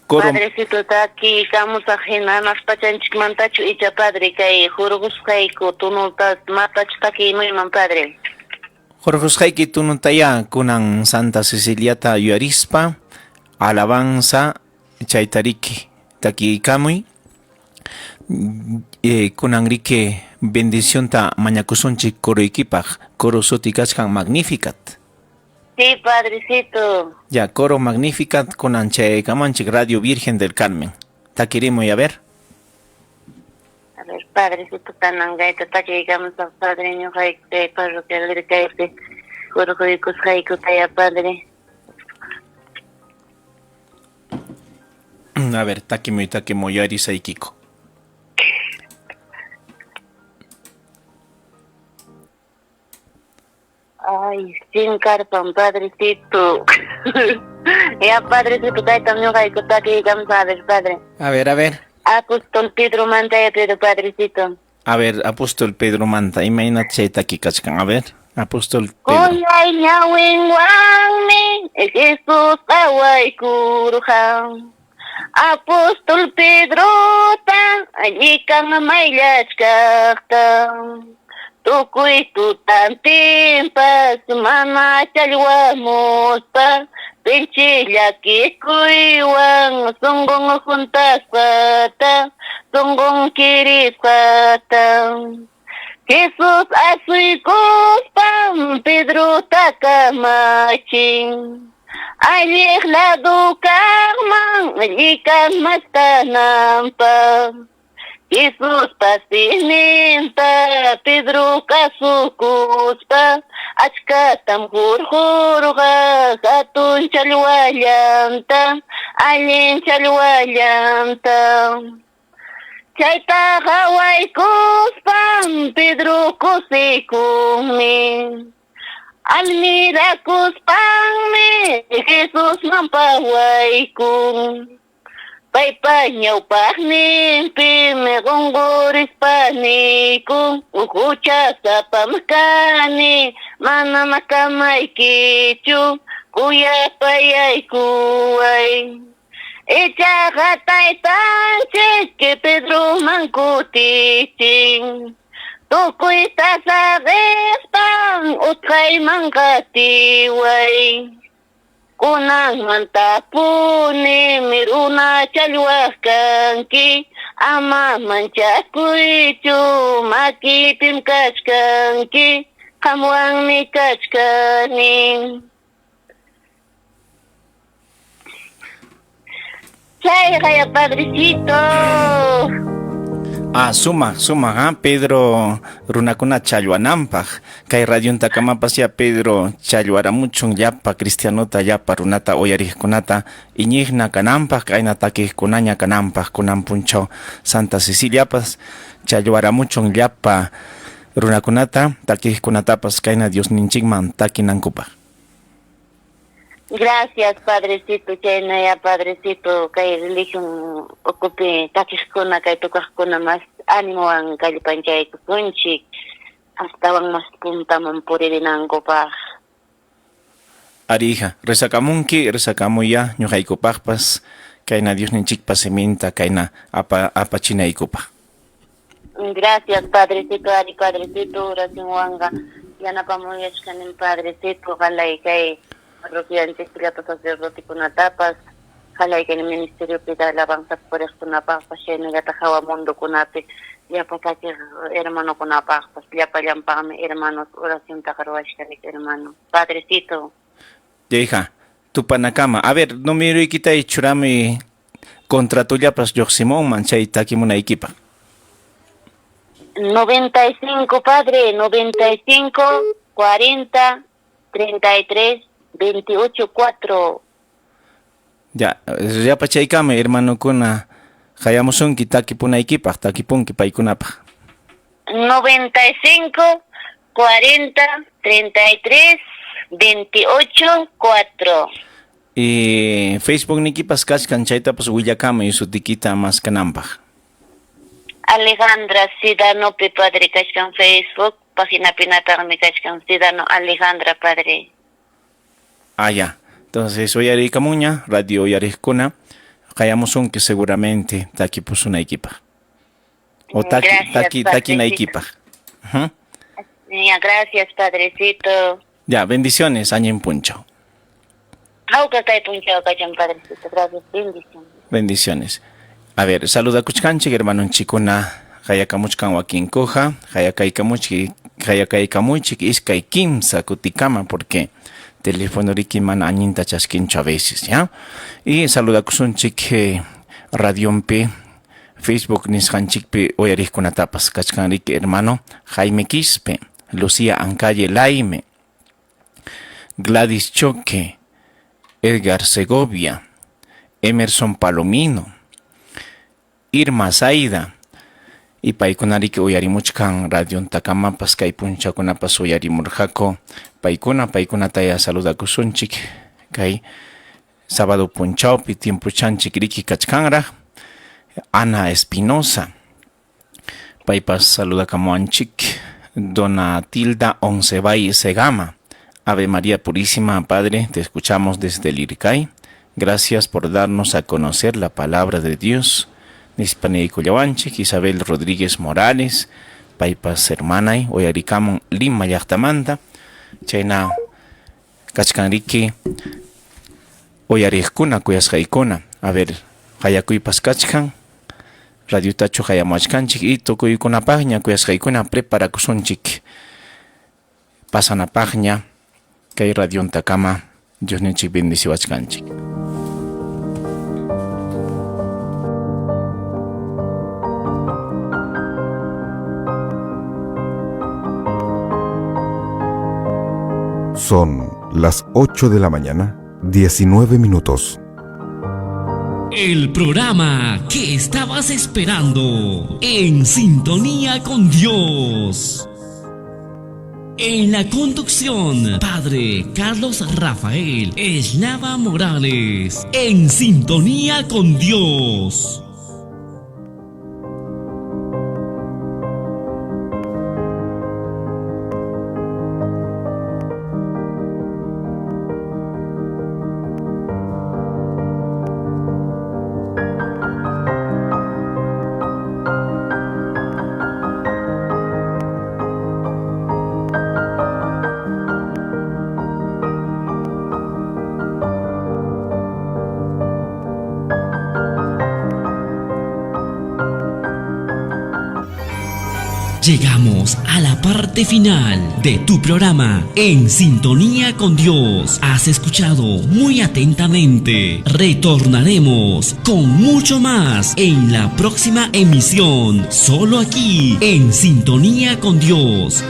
Coro. Padrecito takiykamusaq hina hanaq pachanchikmantachu icha padre kay hurqusqayku tunuta matachu takiymuyman padre. Hurqusqayki tunutayá kunan Santa Ceciliata yuyarispa alabanza chayta riki takiykamuy. Kunan riki bendicionta mañakusunchik coroykipaq. Coro suti kachkan Magnificat. Sí, padrecito. Ya, coro Magnificat kunan chayaykamanchik Radio Virgen del Carmen. Takirimuy, a ver. A ver, padrecito, tanangayta takiykamusaq, padre, ñuqayku kay parroquia Lircaypi hurquykusqaykutaya, padre. A ver, takimuy, takimuy, yuyarisaykiku. Ay, chinkarpan, padrecito. Ya, padrecito, kaytam ñuqayku takiykamsa, a ver, padre. A ver, a ver. Apóstol Pedro manta ya Pedro, padrecito. A ver, Apóstol Pedro manta, imaynat chay taki kachkan? A ver, Apóstol Pedro. Kuyay ñawinwanmi Jesús qawaykurqa. Apóstol Pedrota llikan mayllachkaqta. Tukuy tutantinpas mana challwamuspa pinchi llakikuywan sunqun huntasqata, sunqun kirisqata. Jesús asuykuspan Pedrota kamachin. Alliq lado kaqman llikan mastananpaq. Jesuspa siminta Pedro kasukuspa achkatam hurqurqa hatun challwallanta, allin challwallanta. Chayta qawaykuspan Pedro kusikunmi. Almirakuspanmi Jesusman pawaykun. Paypa ñawpaqninpim qunqurispa niykun, huchasapam kani, manam kamaykichu, kuyapayaykuway. Ichaqa taytanchik Pedroman kutichin, tukuyta saqispan utqayman qatiway. Kunanmantapuni runa challwaq kanki, ama manchakuychu, makipim kachkanki, qamwanmi kachkani. Chayqa ya padrecito. Ah, sumaq, sumaq, ah, Pedro runakuna challwananpaq. Kay radiontakamapas ya Pedro challwaramuchun llapa cristianota, llapa runata uyariqkunata iñiqna kananpaq, kayna takiqkunaña kananpaq kunan punchaw Santa Ceciliapas challwaramuchun llapa runakunata takiqkunatapas kayna Diosninchikman takinankupaq. Gracias, padrecito, chaynaya padrecito, kay religión ukupi takiqkuna, kay tukaqkuna mas animowan kallpanchaykusunchik, astawan mas puntaman puririnankupaq. Ari, hija, rezakamunki, rezakamuya ñuqaykupaqpas, kayna Diosninchikpa siminta kayna apa apachinaykupaq. Gracias, padrecito, ari padrecito, oracionwanqa yanapamuyachkanim padrecito, qalay kay parroquianchikpi llapa sacerdotekunatapas, qalay kay ministeriopi alabanza puriqkunapaqpas, chaynallataq hawa mundokunapi llapa takiq hermanokunapaqpas, llapallanpaqmi hermanos oraciontaqa ruwachkanik hermano. Padrecito. Ya, hija, tupanakama. A ver, numeroykita churamuy contratollapas lluqsimunman chay takimunaykipaq. 95, padre, 95, 40, 33, 28, 4. Ya, llapachaykama hermanokuna qayamusunki takipunaykipaq, takipunki paykunapaq. 95, 40, 33, 28, 4. Y Facebook nikipas kachkan chaytapas willakamuy sutikita maskananpaq. Alejandra Sidanopi padre kachkan Facebook, paginapinataqmi kachkan Sidano Alejandra padre. Ah, ya. Entonces, uyariykamuña, radio uyariqkuna, qayamusunki seguramente takipusunaykipaq. O taki, Gracias, taki, padrecito. takinaykipaq. Ujú. Ya, gracias, padrecito. Ya, bendiciones, añin punchaw. Hawka kay punchaw kachan, padrecito. Gracias, bendiciones. Bendiciones. A ver, saludakuchkanchik hermanonchikkuna qayakamuchkan wakinkuqa, qayakaykamuchik, qayakaykamuychik iskay kimsa kutikama porque teléfono riki mana allinta chaskinchu a veces, ¿ya? Y saludakusunchik radionpi, Facebook nisqanchikpi uyariqkunatapas kachkan riki hermano Jaime Quispe, Lucía Ancalle Laime, Gladys Choque, Edgar Segovia, Emerson Palomino, Irma Zaida, y paykunariki uyarimuchkan radiontakamapas kay punchakunapas uyarimurqaku paykuna, paykunataya saludakusunchik kay Sábado punchawpi tiempuchanchik riki kachkanraq. Ana Espinosa. Paypas saludakamuwanchik. Dona Tilda Oncebay Segama. Ave María Purísima, Padre, te escuchamos desde el Lircay. Gracias por darnos a conocer la palabra de Dios. Nispanaykullawanchik, Isabel Rodríguez Morales, paypas hermanay, uyarikamun Lima llaqtamanta. Chayna kachkanriki uyariqkuna kuyasqaykuna. A ver, qayakuypas kachkan. Radiotachu qayamuwachkanchik y tukuykunapaqña kuyasqaykuna preparakusunchik pasanapaqña kay radiontakama Diosninchik bendeciwachkanchik. Son las 8 de la mañana, 19 minutos. El programa que estabas esperando en sintonía con Dios. En la conducción, Padre Carlos Rafael Eslava Morales, en sintonía con Dios. Llegamos a la parte final de tu programa En Sintonía con Dios. Has escuchado muy atentamente. Retornaremos con mucho más en la próxima emisión, solo aquí en Sintonía con Dios.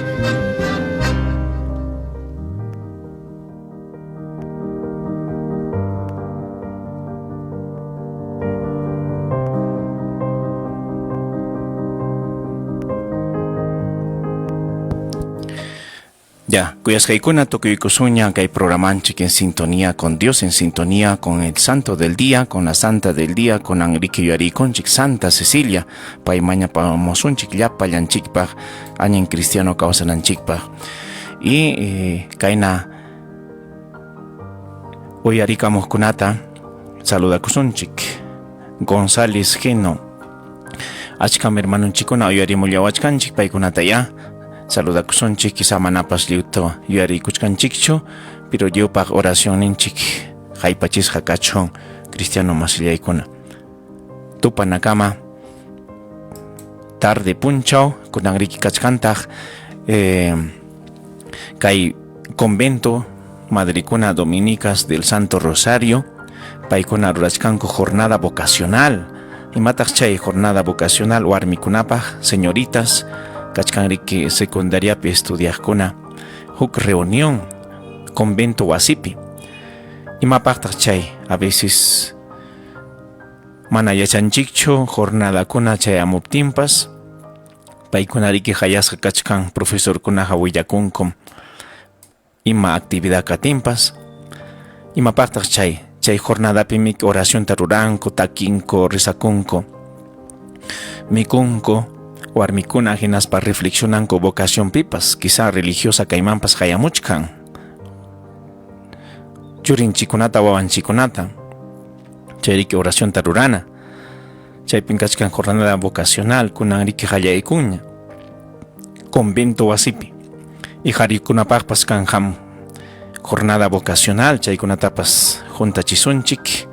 Ya, kuyasqaykuna tukuykusuña kay programanchik en sintonía con Dios, en sintonía con el santo del día, con la santa del día, con Enrique yuyarikunchik, Santa Cecilia, pay mañapamusunchik llapallanchikpaq, allin cristiano kawsananchikpaq. Y kayna uyarikamuqkunata saludakusunchik. González Geno, achkam hermanonchikkuna uyarimullawachkanchik, paykunata ya saludakusunchik, quizá manapas lliwta yuyarikuchkanchikchu, pero lliwpaq oracionninchik haypachisqa kachun cristiano masillaykuna. Tupanakama tarde punchaw kunanriki kachkantaq kay convento Madricuna Dominicas del Santo Rosario, paykuna rurachkanku jornada vocacional. Imataq chay jornada vocacional warmikunapaq, señoritas, kachkanriki secundariapi estudiaqkuna, huk reunión convento wasipi. Imapaqtaq chay, a veces mana yachanchikchu jornadakuna chayamuptinpas, paykunariki hayasqa kachkan profesorkunaqa willakunkum ima actividad katinpas. Imapaqtaq chay, chay jornadapimi oracionta ruranku, takinku, rizakunku, mikunku, warmikuna hinaspa reflexionanku vocación pipas, quizá religiosa kaymanpas hayamuchkan. Churinchikunata, wawanchikunata, chayriki oracionta rurana. Chaypin kachkan jornada vocacional kunanriki hallaykuña convento wasipi. Y harikunapaqpas kanjam jornada vocacional, chaykunatapas juntachisunchik,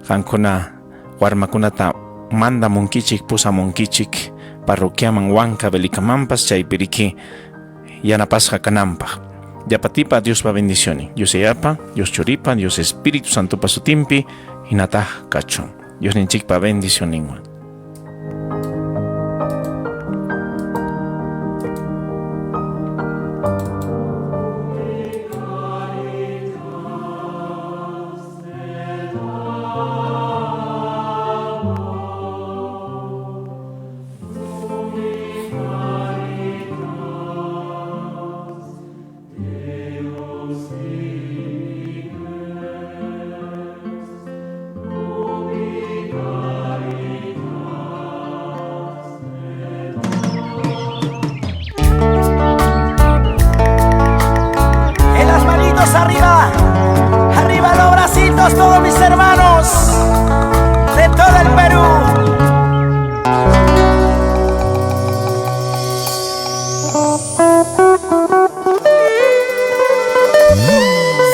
qankuna warmakunata mandamunkichik, pusamunkichik parroquiaman Huancavelicamanpas, chaypiriki yanapasqa kananpaq. Llapatipa Diospa bendicioni. Dios Yayapa, Dios Churipa, Dios Espíritu Santopa sutinpi, hinataq kachun. Diosninchikpa bendicioninwan. Vamos todos mis hermanos de todo el Perú.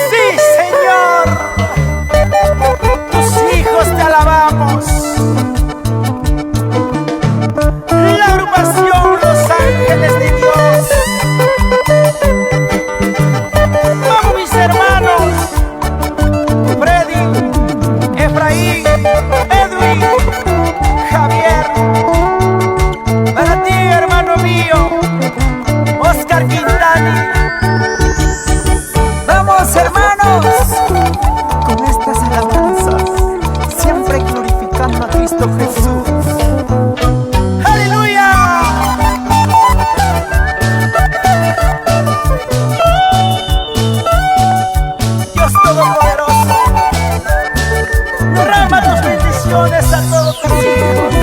Sí, Señor, tus hijos te alabamos. La agrupación Los Ángeles de Dios. Vamos mis hermanos, Freddy, Efraín, Edwin, Javier. Para ti, hermano mío, Oscar Quintani. Vamos, hermanos, con estas alabanzas, siempre glorificando a Cristo Jesús. ¡Aleluya! Dios Todopoderoso, derrama tus bendiciones a todos tus hijos.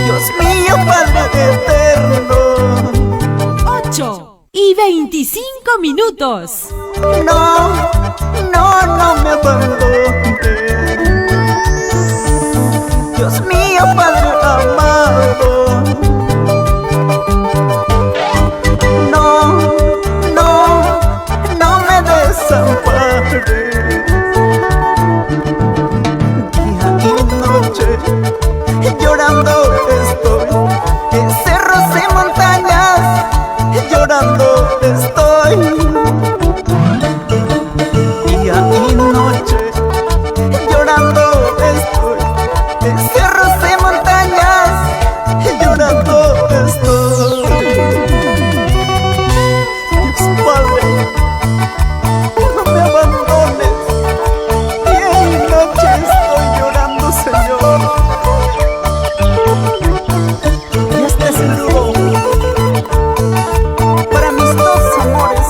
Dios mío, Padre eterno. 8:25 minutos. No, no, no me abandones. Dios mío, Padre amado. No, no, no me desampares. Día y noche llorando estoy, en cerros y montañas llorando estoy. Día y noche llorando estoy, en cerros y montañas llorando estoy. Dios Padre, no me abandones. Día y noche estoy llorando, Señor. Y este saludo para mis dos amores.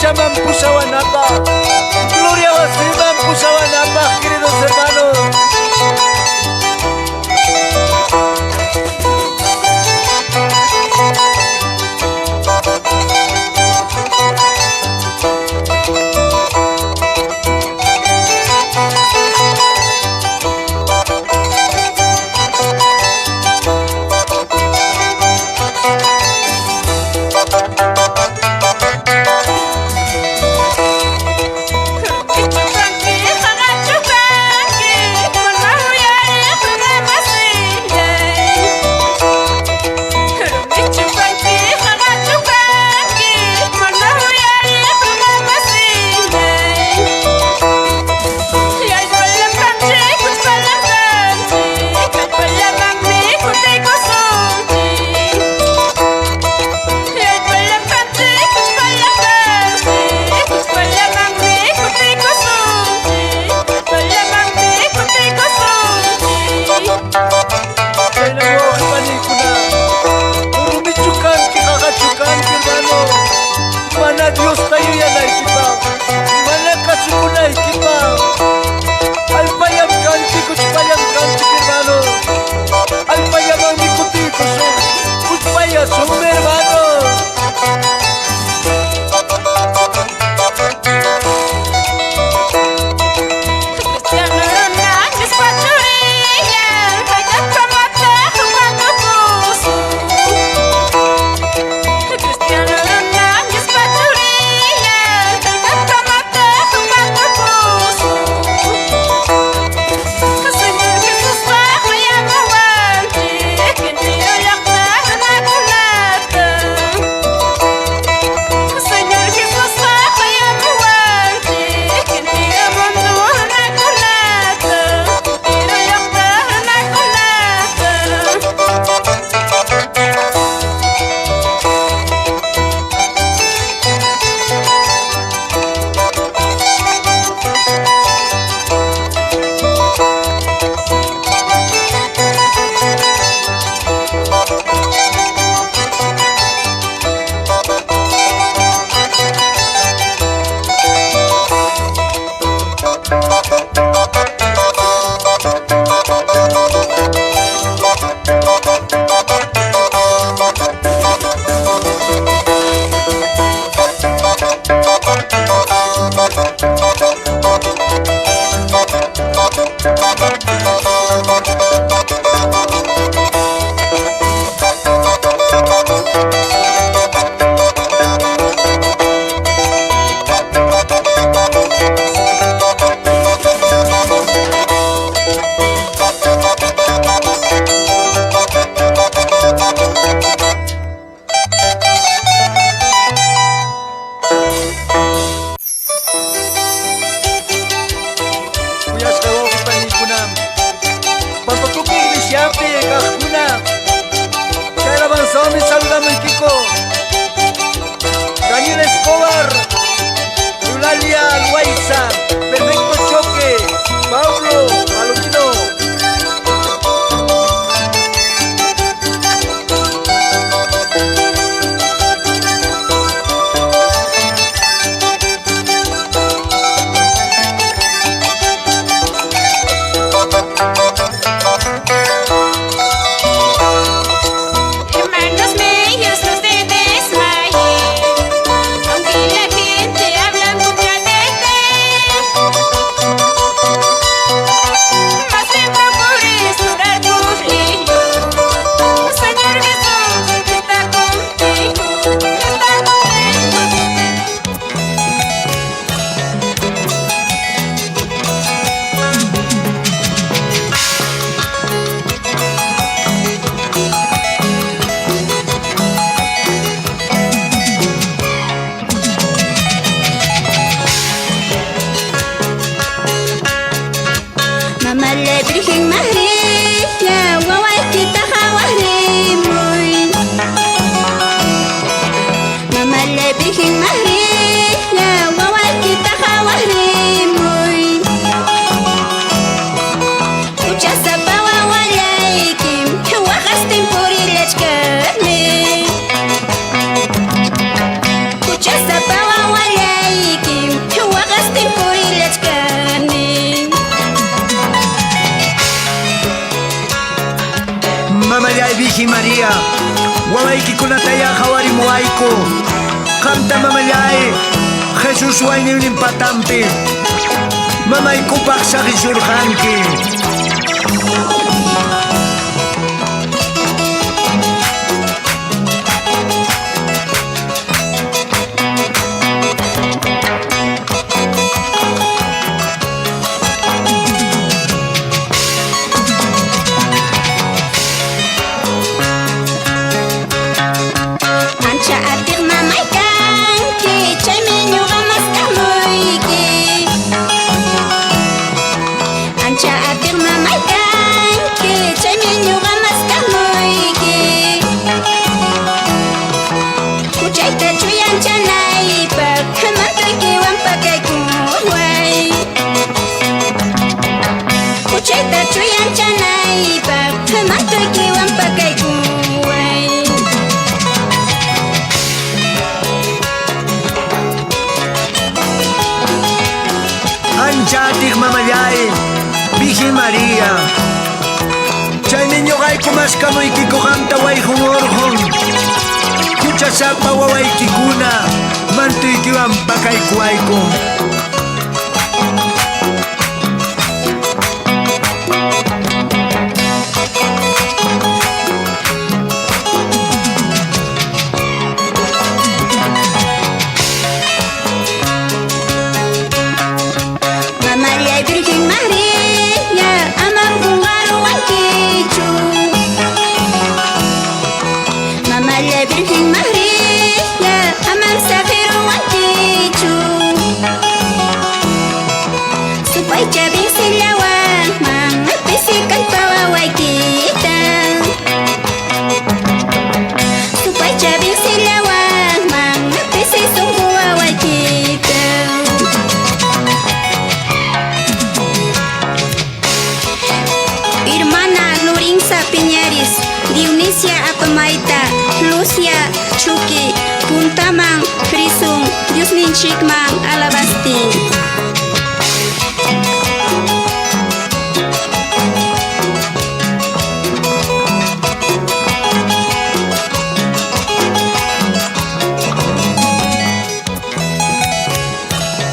pachaman pusawanapaq, gloria wasiman pusawanapaq, queridos hermanos. Huchasapa wawallaykim, Virgen María, wawaykikunataya qhawarimuwayku. Qamta mamallay, Jesus wañuynin patampi, mamaykupaq saqisurqanki. Ancha atiq mamay kanki, chaymi ñuqa maskamuyki. Ancha atiq mamay kanki, chaymi ñuqa maskamuyki. Huchayta chuyanchanaypaq, mantuykiwan pakaykuway. Huchayta chuyanchanaypaq, mantuykiwan pakaykuway. Ancha atiq mamallay, Virgen María. Chaymi ñuqayku maskamuykiku qamta wayqun urqun. Huchasapa wawaykikuna, mantuykiwan pakaykuwayku. Mamallay Virgen María, amam qunqaruwankichu. Mamallay Virgen María, amam saqiruwankichu. Supaycha vincillawanman, pisi kallpa wawaykita. Supaycha vincillawanman, pisi sunqu wawaykita. Hermana Lorenza Piñaris, Dionisia Apamaita, Lucia Chuki, Puntaman, Frisun, Diosninchikman, Alabastin.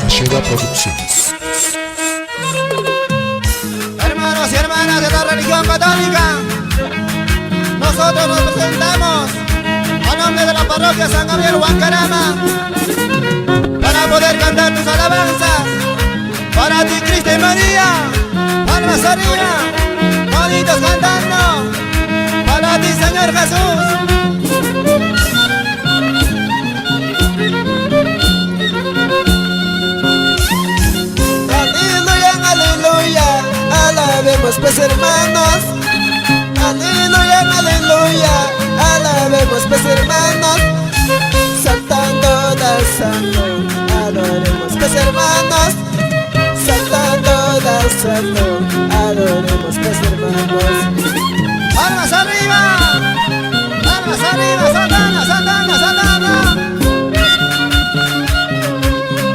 Sheda Producciones. Hermanos y hermanas de la religión católica, nosotros nos presentamos a nombre de la parroquia San Gabriel Huancarama para poder cantar tus alabanzas para ti, Cristo y María. Palmas arriba, toditos cantando para ti, Señor Jesús. Aleluya, aleluya, alabemos pues hermanos. Aleluya, aleluya, alabemos pues hermanos. Saltando, danzando, adoremos pues hermanos. Saltando, danzando, adoremos pues hermanos. ¡Palmas arriba! ¡Palmas arriba! ¡Saltando, saltando, saltando!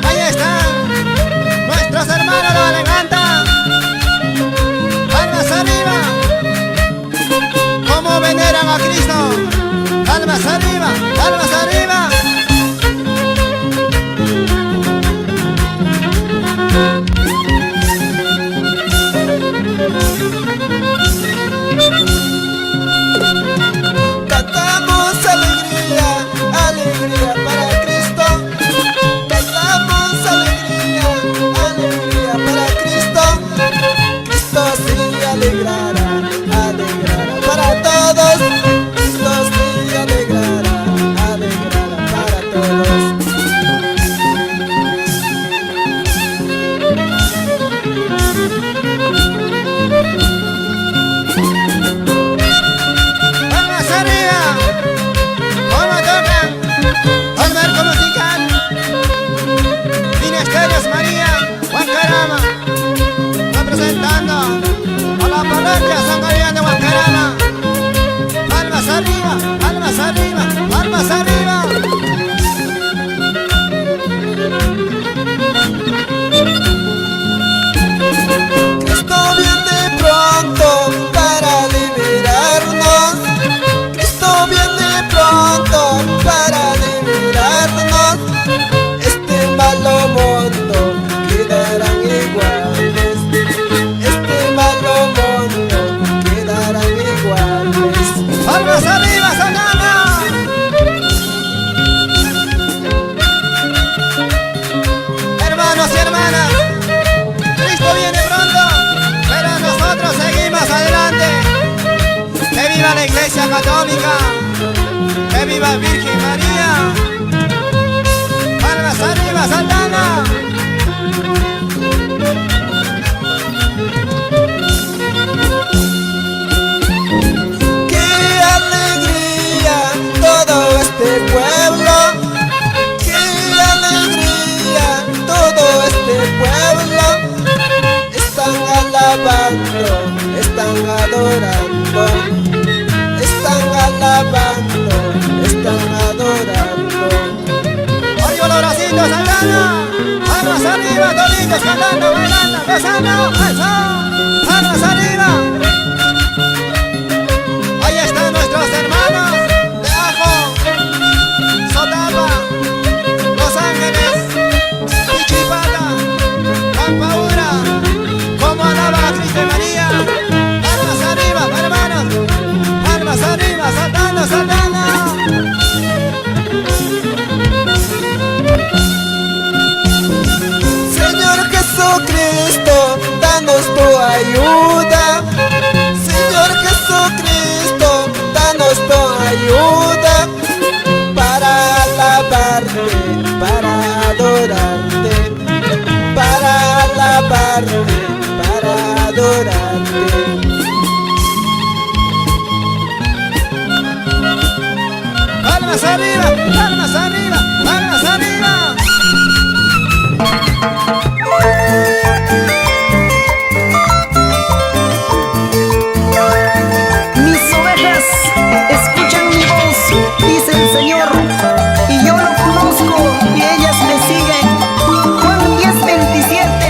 Ahí están nuestros hermanos de Valenganta. ¡Palmas arriba! ¡Cómo veneran a Cristo! ¡Palmas arriba! ¡Palmas arriba! viva la Iglesia Católica! ¡Que viva Virgen María! ¡Palmas arriba, Santana! ¡Qué alegría todo este pueblo! ¡Qué alegría todo este pueblo! Están alabando, están adorando, están alabando, están adorando. ¡Arriba los bracitos, Santana! ¡Palmas arriba, toditos cantando, bailando, gozando! ¡Eso! ¡Palmas arriba! Ahí están nuestros hermanos de Ajo, Sotapa, Los Ángeles, Pichipata, Pampaura. ¡Como alaba a Cristo y María! ¡Palmas arriba, hermanos! ¡Palmas arriba, saltando, saltando! Señor Jesucristo, danos tu ayuda. Señor Jesucristo, danos tu ayuda para alabarte, para adorarte, para alabarte, para adorarte. ¡Palmas arriba! ¡Palmas arriba! ¡Palmas arriba! Mis ovejas escuchan mi voz, dice el Señor, y yo lo conozco y ellas me siguen. Juan 10:27.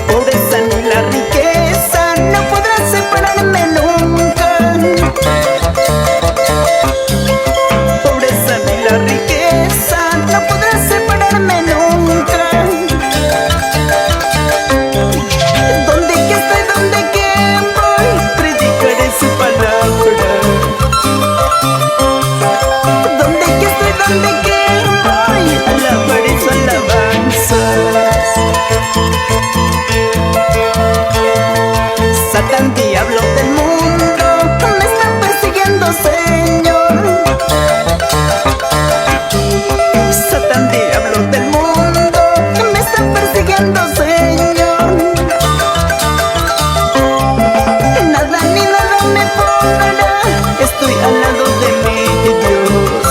Pobreza ni la riqueza no podrá separarme nunca. Pobreza ni la riqueza no podrá separarme nunca. Donde que estoy, donde que voy, predicaré su palabra. Donde que estoy, donde que voy, alabaré su alabanzas. Satán, diablo del mundo, me está persiguiendo, Señor. Satán, diablo del mundo, me está persiguiendo, Señor. Nada ni nada me podrá, estoy al lado de mi Dios.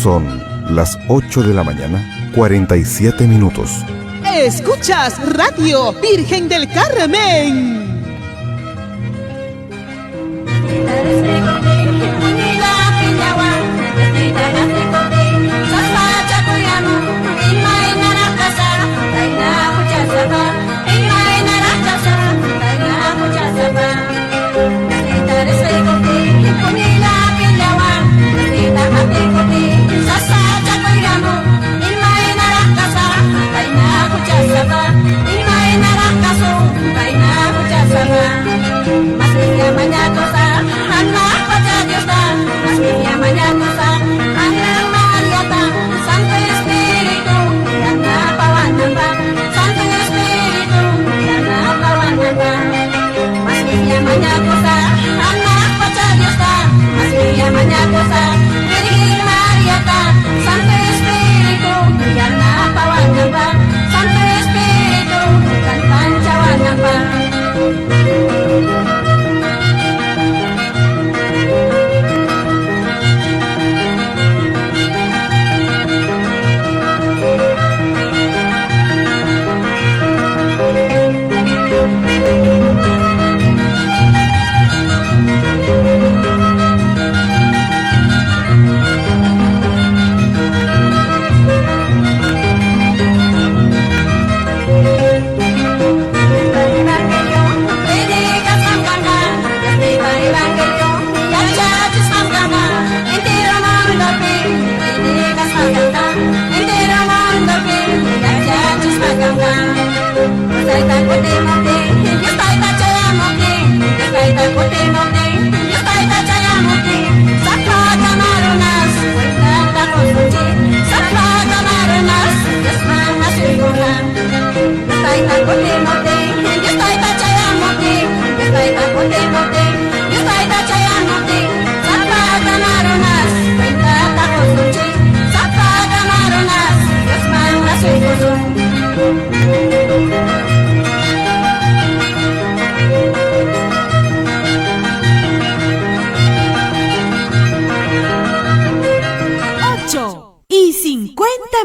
Son las 8 de la mañana, 47 minutos. Escuchas Radio Virgen del Carmen.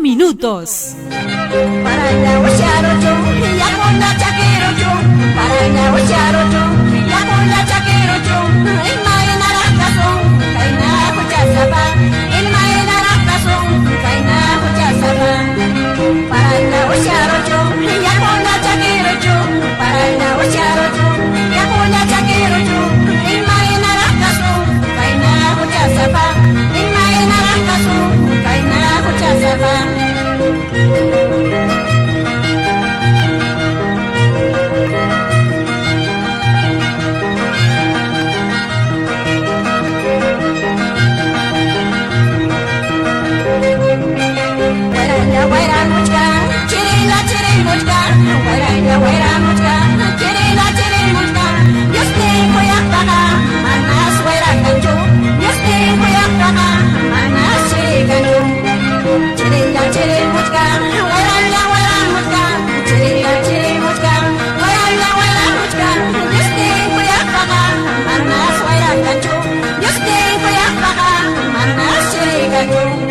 Minutos. Thank you.